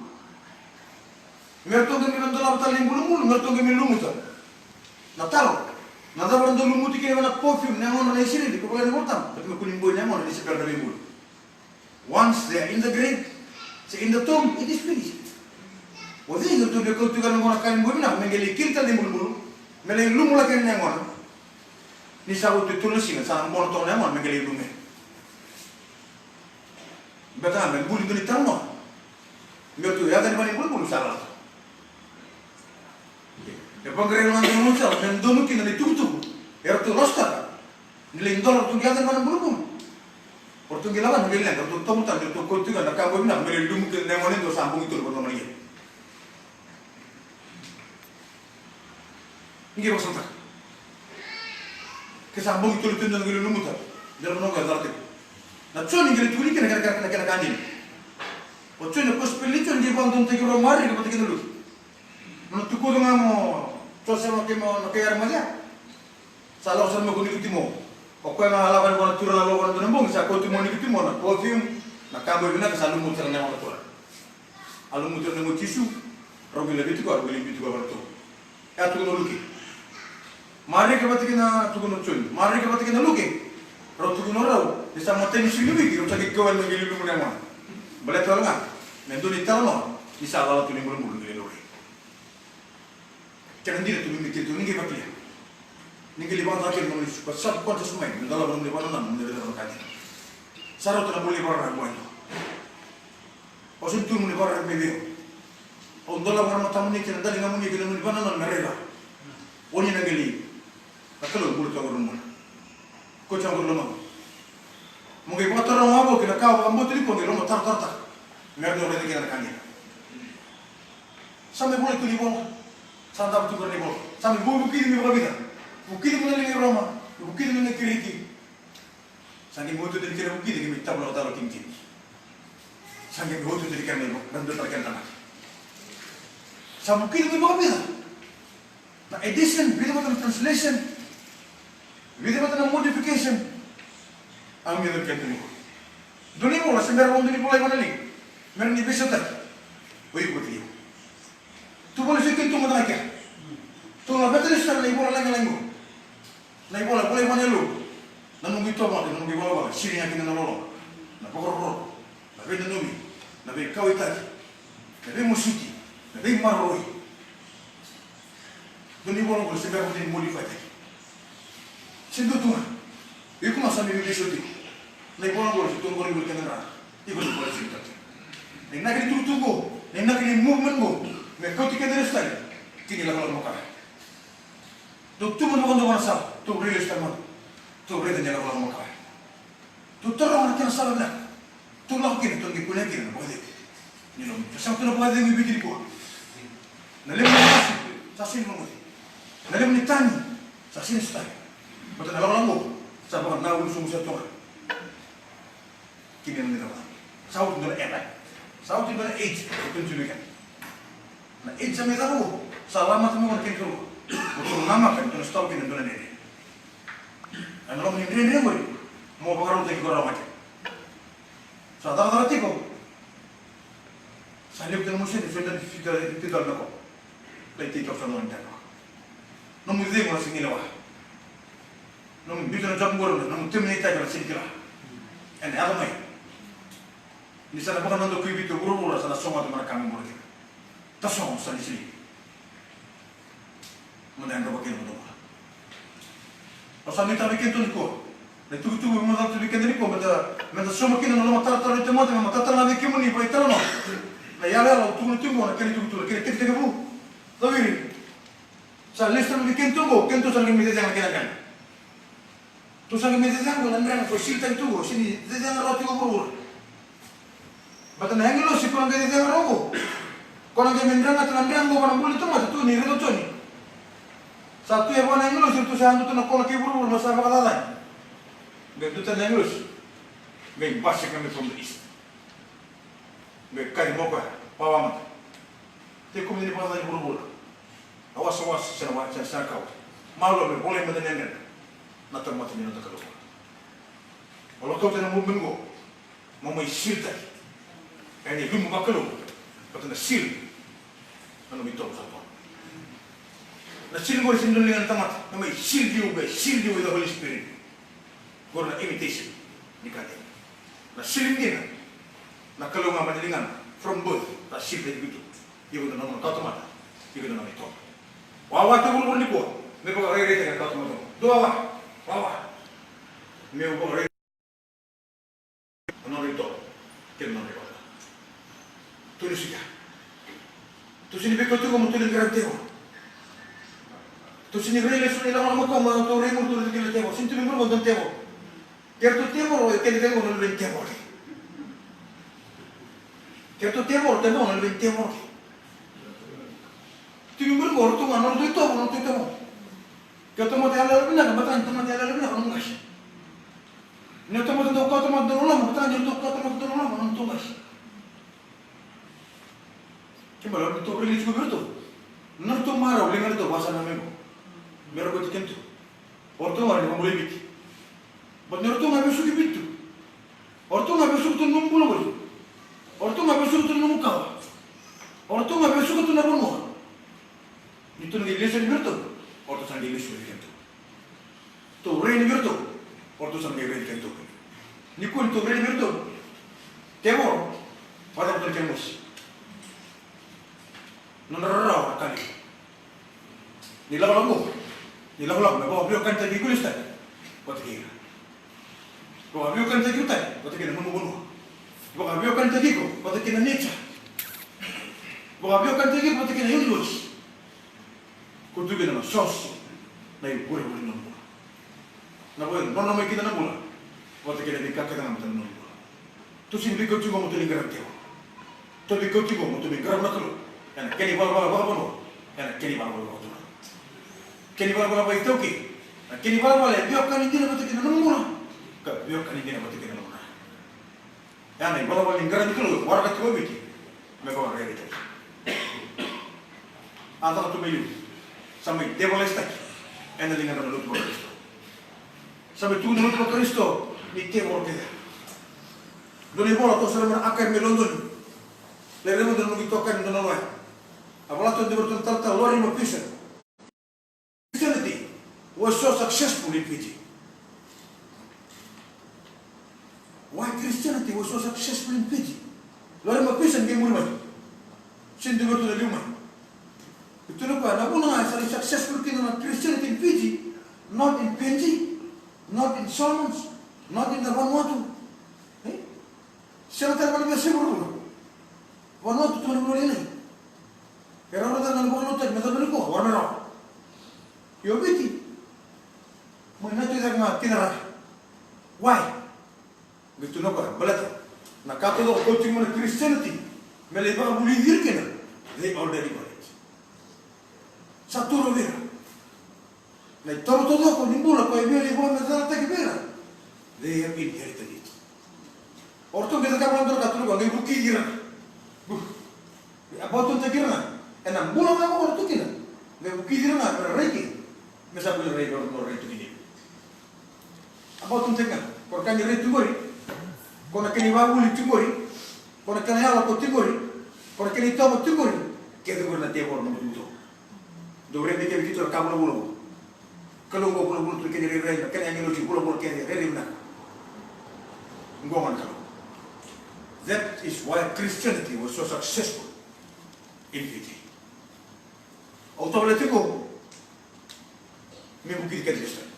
Me ratou qai mai dolava tale na ibulubulu, me ratou qai mai lumuta. Na taro, na cava ra dau lumuti kina vei na perfume na yagodra na Isireli, ko volai na iVolatabu, baleta me kua ni boi na yagodra ni se bera na veibulu. Once they are in the grave, say in the tomb, it is finished. O cei e ratou via kauta tiko na yagodra ka ni boi vinaka me qai lai kila tale na ibulubulu, me lai lumu lako yani na yagodra? Ni sa oti e tolu na siga sa na bono toka na yagodra me qai lai lumu yani. Baleta me buli dua na italanoa. Me ratou yaco yani vua na ibulubulu sa lala. E vaqarai ga na gaunisala me donu kina na itukutuku e ratou lasutaka. Ni lai dola ratou qai yaco yani vua na ibulubulu. O ratou qai lako yani, qai leqa, ratou tomo tale, ratou kauta tiko na ka boi vinaka me lai lumu kina na yagona e dua sa bogi tolu ena loma ni gele. Ni qai vakasamataka. Ke sa bogi tolu tu e dua na qai lumuta, dua na vanua qai cala tiko. Na Joni qai lai tukuni kina na kena, kena, kena ka dina. O Joni, na kosipeli nei Joni qai vakadodonutaki rau o Mari vata kei na Luke. Nona tukutuku ga mai o Josefa kei, mai o, na kai Arimatea. Sa lako sara mai ko Nikotimo. O koya ga a lako yani vua na Turaga e loma ni dua na bogi, sa kauta mai o Nikotimo na perfume, na ka boi vinaka, sa lumuta sara na yago na Turaga. A lumuta na yago i Jisu, rau qai laveti koya, rau qai lai biuti koya vei ratou. E a tukuna o Luke. Marika vata kei na, tukuna o Joni. Marika vata kei na Luke. Rau tukuna rau ni sa matai ni siga ni wiki, rau sa qai kau yani me qai lai lumu na yagona. Baleta wale ga me dua na italanoa ni sa lala tu na ibulubulu me qai lai laurai. Kena dina tu me, me keitou ni qai vakalia. Ni qai lai vakataka kina na nomuni subconscious mind, me dolava na nomuni vakanananu, me raica na ka dina. Sa rauta na bula ni vakararavi vua e dua. Au sega ni tukuna nomuni vakararavi mai vei au. Au dolava na matamuni kei na daligamuni kei na nomuni vakanananu me raica. O ni na qai lai. Na Kalou e bula tu qori rumu. Ko tiko qori lomaqu. Mo qai vakataroga vou kei na ka vakabauta ni ko qai lomatarotarotaka. Me rawa ni o raica kina na ka dina. Sa mai volai tu na ivola. Sa davo tu qori na ivola. Sa mai vukici mai vakavica. Vukici mai na liga i Roma. Vukici mai na Kiriti. Sa qai mai otioti ni kena vukici qai mai tavu na katalau kina kina. Sa qai mai otioti ni kena mai vo. Na dua tale kena tamata. Sa vukici mai vakavica. Na edition, vica vata na translation, vica vata na modification. Au meca keda tiko. Dua na ivola se bera vakadua ni volai vua na liga. Me rawa ni veisautaki. O iko vata kei au. Tu voli se keitou mada ga kea. Tou laveta lesu sara na ivola lagilagi qo. Na ivola volai vua na Yalo. Na noqu itovo, na noqu ivalavala, siri ga kina na loloma, na vakaroroko, na veinanumi, na veikauwaitaki, na veimasuti, na veimaroroi. Dua na ivola qori se bera ni modifaitaki. Se dua tu ga. Iko ga sa mai veiveisau tiko. Na ivola qori se tu qori, qori kena dra. Iko na ivola se tiko. Na inaki ni tukutuku qo, na inaki ni movement qo, me kauti keda lesu tale ki na ilakolako makare. Dou tubu vakadua ena sala, tou railesu tale mada. Tou raica na ilakolako makare. Tou taroga na kena sala vinaka. Tou lako kina, tou qai kunea kina na vakacegu ni loma. Sa tu na vakacegu e Viti nikua. Na levu ni masu sa sega ni rogoci. Na levu ni tagi sa sega ni sotavi. Baleta na lakolako sa vakananumi sobu sara tu ga kina na nidra vata. Sa oti dua na era. Sa oti dua na age. Oti dua na age. Na age sa mai cava qo, sa lamata mai qo na kena karua. Mo tou namaka ni tou na sotava kina e dua na dredre. Ena loma ni dredre qori mo vakarautaki iko rawa ga kina. Sa cakacaka tiko. Sa levu tale na nomu sede, so dua na fifty dollars, fifty dollars na kopo. Lai tei toka sa nomu dana. Nomu cegu na sega ni lewa. Nomu biuta na job qori, nomu terminate-taka na sega ni kila. Ena yaco mai. Ni sa na vakanoda ko i Viti, vuravura sa na sogota mai na ka me bula kina. Tasogo sa ni silivi. Mada yadrova kina mada ga. Au sa nuitaka vei kemudou nikua na itukutuku me macala tu vei keda nikua, meda, meda sauma kina na loma talatala ni tamata, me matatataka vei kemuni vakaitalanoa. Na yalayala au tukuna tiko qo, na kena itukutuku, na kena tekitekivu. Cawiri. Sa lesu tale vei kemudou qo, kemudou sa na qai mai cecega na kena gaga. Tou sa qai mai cecega qo na drega ko silitaki tu qo, sega ni cecega rawa tiko vuravura. Baleta na agilosi ko na qai cecega rawa qo. Ko na qai mai dregata na drega qo vua na bula ni tamata, tou ni raica o Joni. Sa tu e va na agilosi, ratou sa yaduta na kola kei vuravura, ma sa vakacacani. Qai duta na agilosi. Qai basika mai from the east. Qai kari mai o koya, wawa mada. Tekivu ni vakacacani vuravura. A wasawasa se na wa, se na, se na kawa. Malua me volai mada na yadredra na tamata ni noda Kalou. O lako oti na movement qo, mo mai silitaki ena ilumu vakalou. Baleta na seal na nomu itovo sa tu. Na seal qori sega ni dua na liga ni tamata, na mai seal you, mai seal you with the Holy Spirit. Qori na imitation ni ka dina. Na seal dina, na Kalou ga mai na ligana, from birth, na seal dina tu. Iko na nona kawatamata, iko na nona itovo. Wawa tu vuravura nikua, me vakarairaitaki na kawatamata. Dua wawa, wawa. Meu vakaraitaka na nona itovo kei na nona ivalavala. Tou ni sega. Tou sega ni veikauti iko mo tou ni qaravi tevoro. Tou sega ni rai lesu na ilakolako mo tou rai muri tou rai kina tevoro. Sega ni tou ni muri mo tou tevoro. Kei ratou tevoro, e kena kai qo na luve ni tevoro. Kei ratou tevoro, tevoro na luve ni tevoro. Tou ni muri qo, ratou ga na ratou itovo, na ratou itovo. Kei ratou tamata yalayala vinaka, matana tamata yalayala vinaka, na nomu qase. Ni o tamata dau kawatamata dau loloma, matana ni o dau kawatamata dau loloma, na nomu qase. Kena ibalebale ni tou rairai tiko vei iratou na nodratou marau, liga ni tou vakasaqa mai qo. Me ra kauti kemudou. O ratou ga ni vakabulai Viti. But ni o ratou ga vesuki Viti tu. O ratou ga vesuki tu na nomu bula qori. O ratou ga vesuki tu na nomu kawa. O ratou ga vesuki tu na vanua. Ni tou na qai lesu yani vei iratou, o ratou sa na qai lesu yani vei kemudou. Tou rai yani vei iratou, o ratou sa na qai rai yani vei kemudou. Nikua ni tou rai yani vei iratou, tevoro, vakacava tou na kena mosi? Nodra rarawa na ka levu. Ni lakolako, ni lakolako me vakaveiwekanitaki iko lesu tale vata kei ira. Vakaveiwekanitaki iko tale vata kei na nomu vanua. Vakaveiwekanitaki iko vata kei na nature. Vakaveiwekanitaki iko vata kei na universe. Ko tu kina na source, na ivurevure ni nomu bula. Na vanua e nona mai kina na bula vata kei na veika kece ga baleta na nomu bula. Tou sega ni veikauti iko mo tou ni qaravi tevoro. Tou veikauti iko mo tou mai qaravi na Kalou ena kena ivalavala vakavanua, ena kena ivalavala vakaturaga. Kena ivalavala vakaitaukei, na kena ivalavala e veiwekani dina vata kei na nomu bula ka veiwekani dina vata kei na nomu rara. Ya na ivalavala ni qaravi Kalou e waraka tiko o Viti me vakarairai tale. A caka tu mai liu, sa mai tevoro lesu taki ena ligadra na lotu vaKarisito. Sa mai tukuna na lotu vaKarisito ni tevoro kece. Dua na ivola toso sara mai na archive mai Lodoni. Lai raica mada na noqu itokani, dua na loya. A vola tu e dua vei iratou na talatala, Lorimer Pearson. Christianity was so successful in Fiji. Why Christianity was so successful in Fiji? Lorimer Pearson qai muri mai. Sega ni dua vei iratou na liu mai. E tukuna o koya na vuna ga e sa lai successful kina na Christianity in Fiji, not in Fiji, not in Solomons, not in the Vanuatu. Eh? Sega tale vale vei se vuravura. Vanuatu tu na vanua lailai. E rawa tale ga na vakalotutaki me cava nikua, wara me rawa. Io Viti. Mai na tu cake ga kina rara. Why? Qai tukuna o koya, baleta na ka taucoko kauti mai na Christianity me lai vakavulici ira kina, they already got it. Sa tu rawa vei ira. Na itovo taucoko ni bula koya e via lai vakamacalataki vei ira, they have inherited it. O ratou qai cakava na dua na ka, tukuna o koya, qai vukici ira. Bu. A vakatonutaki ira ga ena bula ga o ratou kina. Qai vukici ira ga me ra rai kina. Me sa bula rai, rai, rai tu kina. A vakatonutaki ga, ko na ka ni rai tu qori, ko na kena ivakavuvuli tu qori, ko na kena yalo ko tu qori. Ko na kena itovo tu qori, kece qori na tevoro na butobuto. Dou raica kece keitou na ka vulavula qo. Kalou qo vulavula tu na kena irairai, na kena agilosi vulavula kece, rairai vinaka. Qo ga na Kalou. That is why Christianity was so successful in Fiji. Au tovolea tiko me vukici keda lesu tale.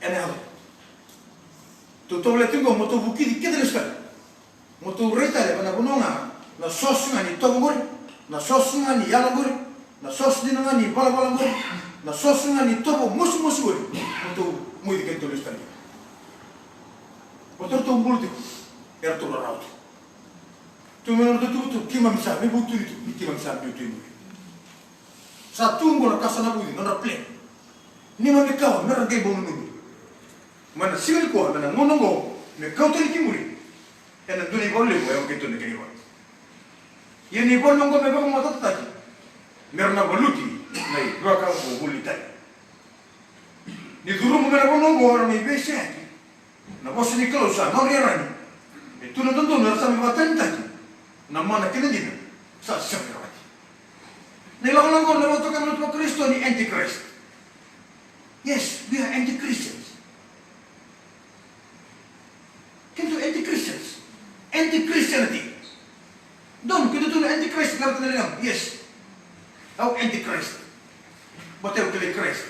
Ena yaco. Tou tovolea tiko mo tou vukici keda lesu tale. Mo tou rai tale ena vanua ga na source ga ni tovo qori, na source ga ni yalo qori, na source dina ga ni valavala qori, na source ga ni tovo mosimosi qori. Mo tou moici keda tou lesu tale. Mo tou bula tiko, era tou rarawa tu. Tu me nodratou tukutuku, keimami sa veivutuni tu, ni keimami sa biu tu i muri. Sa tu qo na ka sa navuci, nodra plan. Neimami kawa, mera qai bau nanumi. Mai na siga nikua, mai na gauna oqo, me kau tani ki muri. Ena dua na ivau levu, e okei tu na kena ivau. Ia na ivau oqo me vakamatatataki. Mera na valuti, na ivakavuvuli tani. Ni curuma mai na vanua oqo, era na iveiseyaki. Na vosa ni Kalou sa gauri yarani. E tu na dodonu era sa mai vakatanitaki. Na mana kei na dina sa sega ni rawati. Na ilakolako na vakatoka na lotu vaKarisito ni Antichrist. Yes, we are anti-Christians. Keitou anti-Christians. Anti-Christianity. Donu, keitou tu na Antichrist, na rata na ligamu. Yes. Au Antichrist. But au kilai Christ.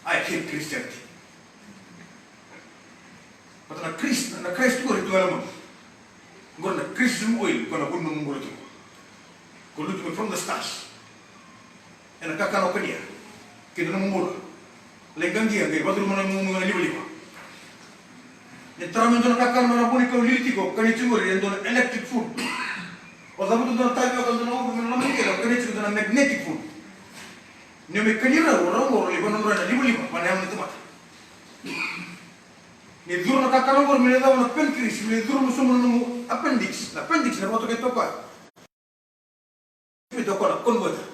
I hate Christianity. Vata na Christ, na Christ qori tu e lomaqu. Qori na Christian oil, ko na vuni nomu bula tu. Ko lutu mai from the stars. Ena kakana o kania. Kei na nomu bula. Lai qaqiya, qai vacuruma na nomu livaliva. Ni tara me dua na kakana mai na vuni kau lili tiko, kania tiko qori, e dua na electric food. O cavuta dua na tavioka, dua na uvu, me na loma ni kele, kania tiko dua na magnetic food. Ni o mai kania rau, o rau qori, lai vanodra na livaliva, mai na yago ni tamata. Ni curu na kakana qori me lai cava na pancreas, me lai curu me sobu na nomu appendix. Na appendix na vakatokai toka. Toka na converter.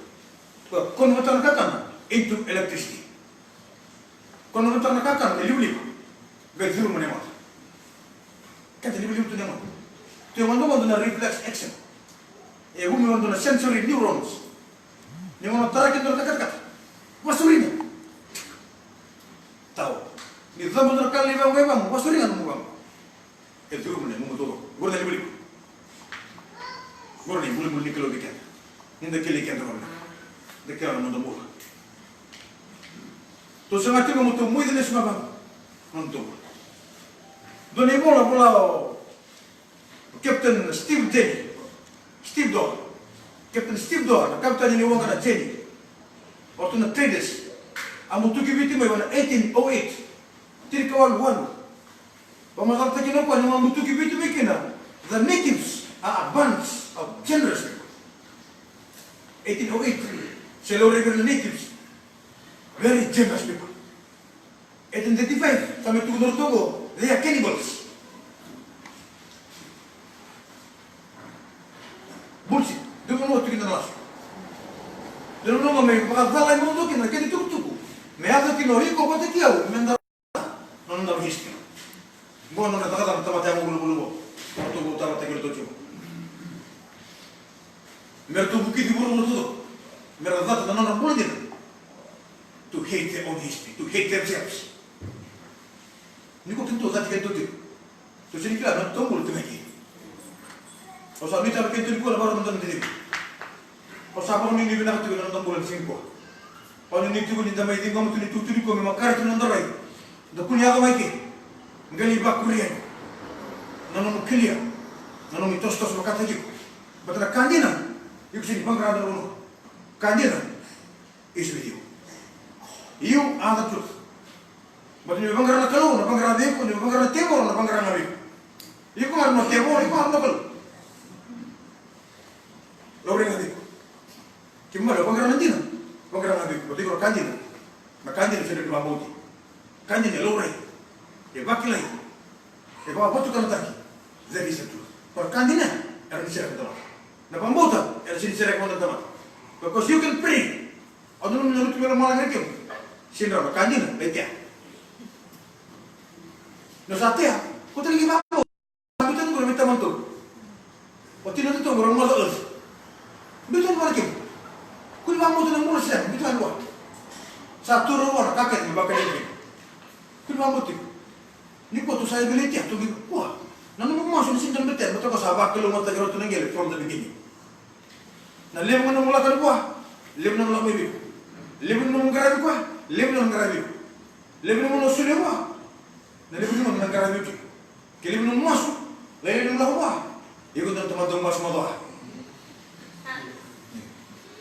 Toka converter na kakana into electricity. Converter na kakana me livaliva. Qai curu mai na yagoda. Keda livaliva tu na yagoda. Tu na yagoda qo dua na reflex action. E vumi vua dua na sensory neurons. Ni gauna tara kina dua na kakatakata. Vasurina. Tau. Ni cabo dua na ka lai vamu, vamu, vasurina nomu vamu. E curu mai na yagomu taucoko. Qori na livaliva. Qori na ibulibuli ni Kalou vei keda. Ni da kilai keda qori. Da kila na noda bula. Tou sega tiko mo tou moici lesu ga vaqo. Noda tou bula. Dua na ivola vola o Captain Steve Denny, Steve Dodd. Captain Steve Dodd, na kavetani ni waqa na Jenny. O ratou na traders. A butuki Viti mai vua na eighteen oh eight. Tirikawalu walu. Vakamacalataki na ka ni a butuki Viti mai kina. The natives are abundant of generous people. Eighteen oh eight. Se laurai vei ira na natives. Very generous people. Eighteen thirty-five, sa mai tukuna o ratou qo, they are cannibals. Bullshit. Dua na vanua tu kina na lasu. Dua na vanua me vakacalai mada kina na kena itukutuku. Me yaco kina o iko vata kei au, me da na noda history. Qo na nodra cakacaka na tamata yago vulavula qo. O ratou qo talataki o ratou tiko. Me ratou vukici vuravura taucoko. Me ra cata na nodra bula dina. To hate their own history, to hate themselves. Ni ko keitou cati keitou tiko. Tou sega ni kila na noda bula tu mai ke. Au sa nuitaka keitou nikua na vakarau na noda dina. Au sa vakanuinui vinaka tiko na noda bula ni siga nikua. Au nuinui tiko ni da mai ciqoma tu na itukutuku nikua me makare tu na noda rai. Da kua ni yaco mai ke. Qai lai vakuri yani. Na nomu kelia. Na nomu itosotoso vakataki iko. Baleta na ka dina. Iko sega ni vaqara na vanua. Ka dina. Is with you. You are the truth. But ni vaqara na Kalou, na vaqara vei iko, ni vaqara na tevoro, na vaqara ga vei iko. Iko ga na tevoro, iko ga na Kalou. Laurai ga vei iko. Keimami vaqara na dina, vaqara ga vei iko. But iko na ka dina. Na ka dina sega ni vakabauti. Ka dina e laurai. E vakilai. E vakavatukanataki. That is the truth. Ko na ka dina, era ni sereka na tamata. Na vakabauta, era sega ni sereka na tamata. Because you can pray. Au nanuma na lutu mai lomalagi na kemu. Sega ni rawa na ka dina, lai tea. Ni o sa tea, ko tale ni vakabauta. Sa biuta na gone vei tamana tolu. O tina tu qo, Mother Earth. Biuta yani vua na kemu. Kua ni vakabauta na bula, sega, biuta yani vua. Sa tu rawa vua na ka kece me vakalialiai kina. Kua ni vakabauta tiko. Nikua tou sa evaluate-taka tu, nikua. Na nomu masu ni sega ni dua na betena, baleta o koya sa vakalougatataki rawa tu na qele from the beginning. Na levu ga na nomu lako yani vua, levu na nomu lako mai vei iko. Levu na nomu qaravi koya, levu na nomu qaravi iko. Levu na nomu solia vua, na levu na nomu qaravi iko. Ke levu na nomu masu, levu na nomu lako vua. Iko dua na tamata dau masu macawa.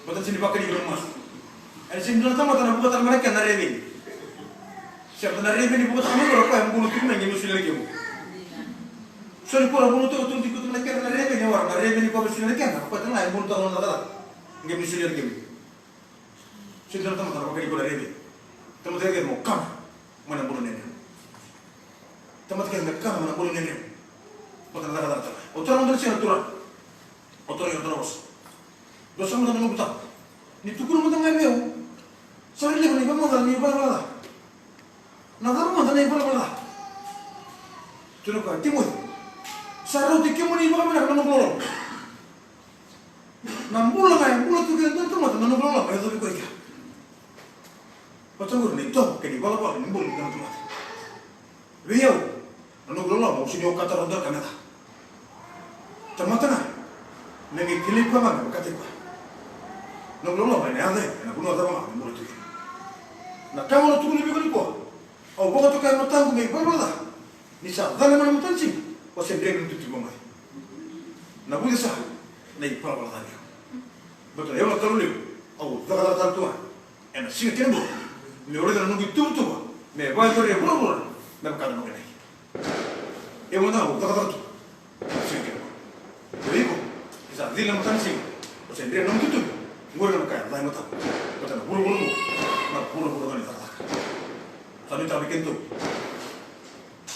Baleta ni sega ni vakalialiai na nomu masu. Ena sega ni dua na tamata na vuka tale mai na kena na reveni. Sega, na reveni vuka tale mai qori o koya e bulu tiko mai, qai mai solia na kemu. So ni kura bulu tiko, tu tiko tu na kena na reveni, o koya na reveni koya mai solia na kena, o koya tale ga e bulu tiko na cakacaka. Qai mai solia na kemu. Sega ni dua na tamata na vakalialiai iko na reveni. Tamata kece mo kana mai na bula ni yalododonu. Tamata kece me kana mai na bula ni yalododonu. Baleta na cakacaka tale. Au taroga na siga na Turaga. Au taroga na Turaga. Dou sa mada na noqu taro. Ni tukuna mada ga vei au. Sa rui levu na ivalavala ca, na ivalavala ca. Na cava mada na ivalavala ca? Tukuna o koya, Timoci, sa rauti kemuni vakavinaka na noqu loloma. Na bula ga e bula tu kina e dua na tamata, na noqu loloma e yacovi koya kina. Baleta qori na itovo kei na ivalavala ni bula ni dua na tamata. Vei au, na noqu loloma au sega ni okata rawa e dua na ka me ca. Tamata ga, me qai kilai koya ga me vakataki koya. Noqu loloma ena yaco ena vanua cava ga me bula tu kina. Na ka au na tukuna vei iko nikua, au vakatokai e mataqu me ivalavala ca. Ni sa cala mai na matanisiga, o se dre ni tutuki vakaoqo. Na vucesa, na ivalavala ca vei au. Baleta na yalo ni Kalou levu, au cakacaka tale tu ga ena siga kei na bogi meu raica na noqu ituvatuva me vakayacori e vuravura me vaka na noqu inaki. Au mada ga au cakacaka tu ena siga kei na bogi. Vei iko, ni sa cila na matanisiga, o se dre na nomu itutuvi, qori na ka e ca e mataqu. Baleta na vuravura oqo, na vuravura oqo ni cakacaka. Sa nuitaka vei kedatou.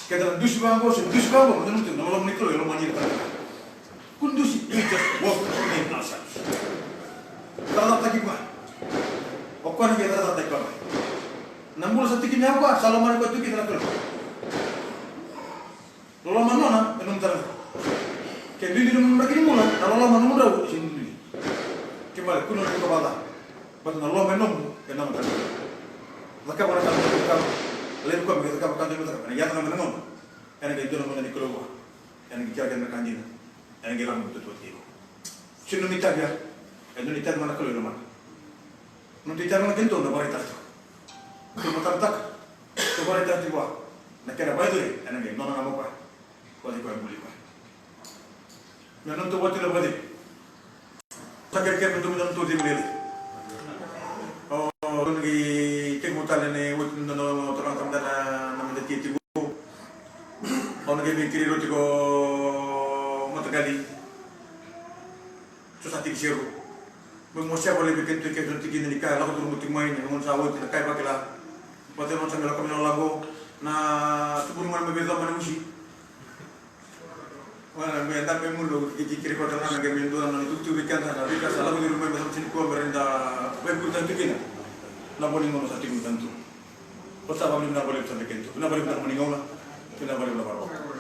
Keda na dusi vaqo, se dusi vaqo, meda nanuma tiko na loloma ni Kalou e lomani ira tale ga. Kua ni dusi, we just walk in ourselves. Cakacakataki koya. O koya na qai cakacakataki koya mai. Na bula sa tiko kina o koya, sa lomani koya tu kina na Kalou. Loloma nona e nomu tale ga. Ke duidui na nomu draki ni bula, na loloma nomudrau e sega ni duidui. Kena ibalebale kua ni loloma ni ka vakaca. Baleta na loloma e nomu, e nona tale ga. Cakava na ka nomu cakava. Laivi koya me cakava ka nomu cakava. Ena yaco ga mai na gauna, ena qai dua na gauna ni Kalou vua. Ena qai kila kina na ka dina. Ena qai lako mai na itutu vata kei iko. Sega ni nomu itavi ya. E dua na itavi ga na Kalou e lomana. Noda itavi ga keitou na vakaraitaka tiko. Tou matatataka. Tou vakaraitaka tiko vua. Na kena vakayacori ena qai nona ga mai o koya. Vata kei koya e buli koya. Me nodatou vakatulewa vakacegu. Sa kerekere me dua me nodatou cegu lailai. O, au na qai tekivu tale ni oti na nodatou lako mai na mata tiko. Au na qai mai kerei ira tiko mataqali. So sa tiki seru. Meu mosea vakalevu vei kedatou, kedatou na tikina ni ka lako curuma tiko mai na gauna sa oti, na ka e vakila. Vata na gauna sa mai lako mai na lako na tubu ni gone mai vei Coma na Usi. Wana me da me mulo ki ki kiri kota na ke me dua na tukutuku vei keda na veika sa lako curuma mai, me sa tini kua me renda vei kuta tiko kina. Na vo ni gauna sa tiko mai tiko. Ota vakalevu na vakalevu sa vei kedatou. Na vakalevu na mani gauna. Na vakalevu na vakalevu.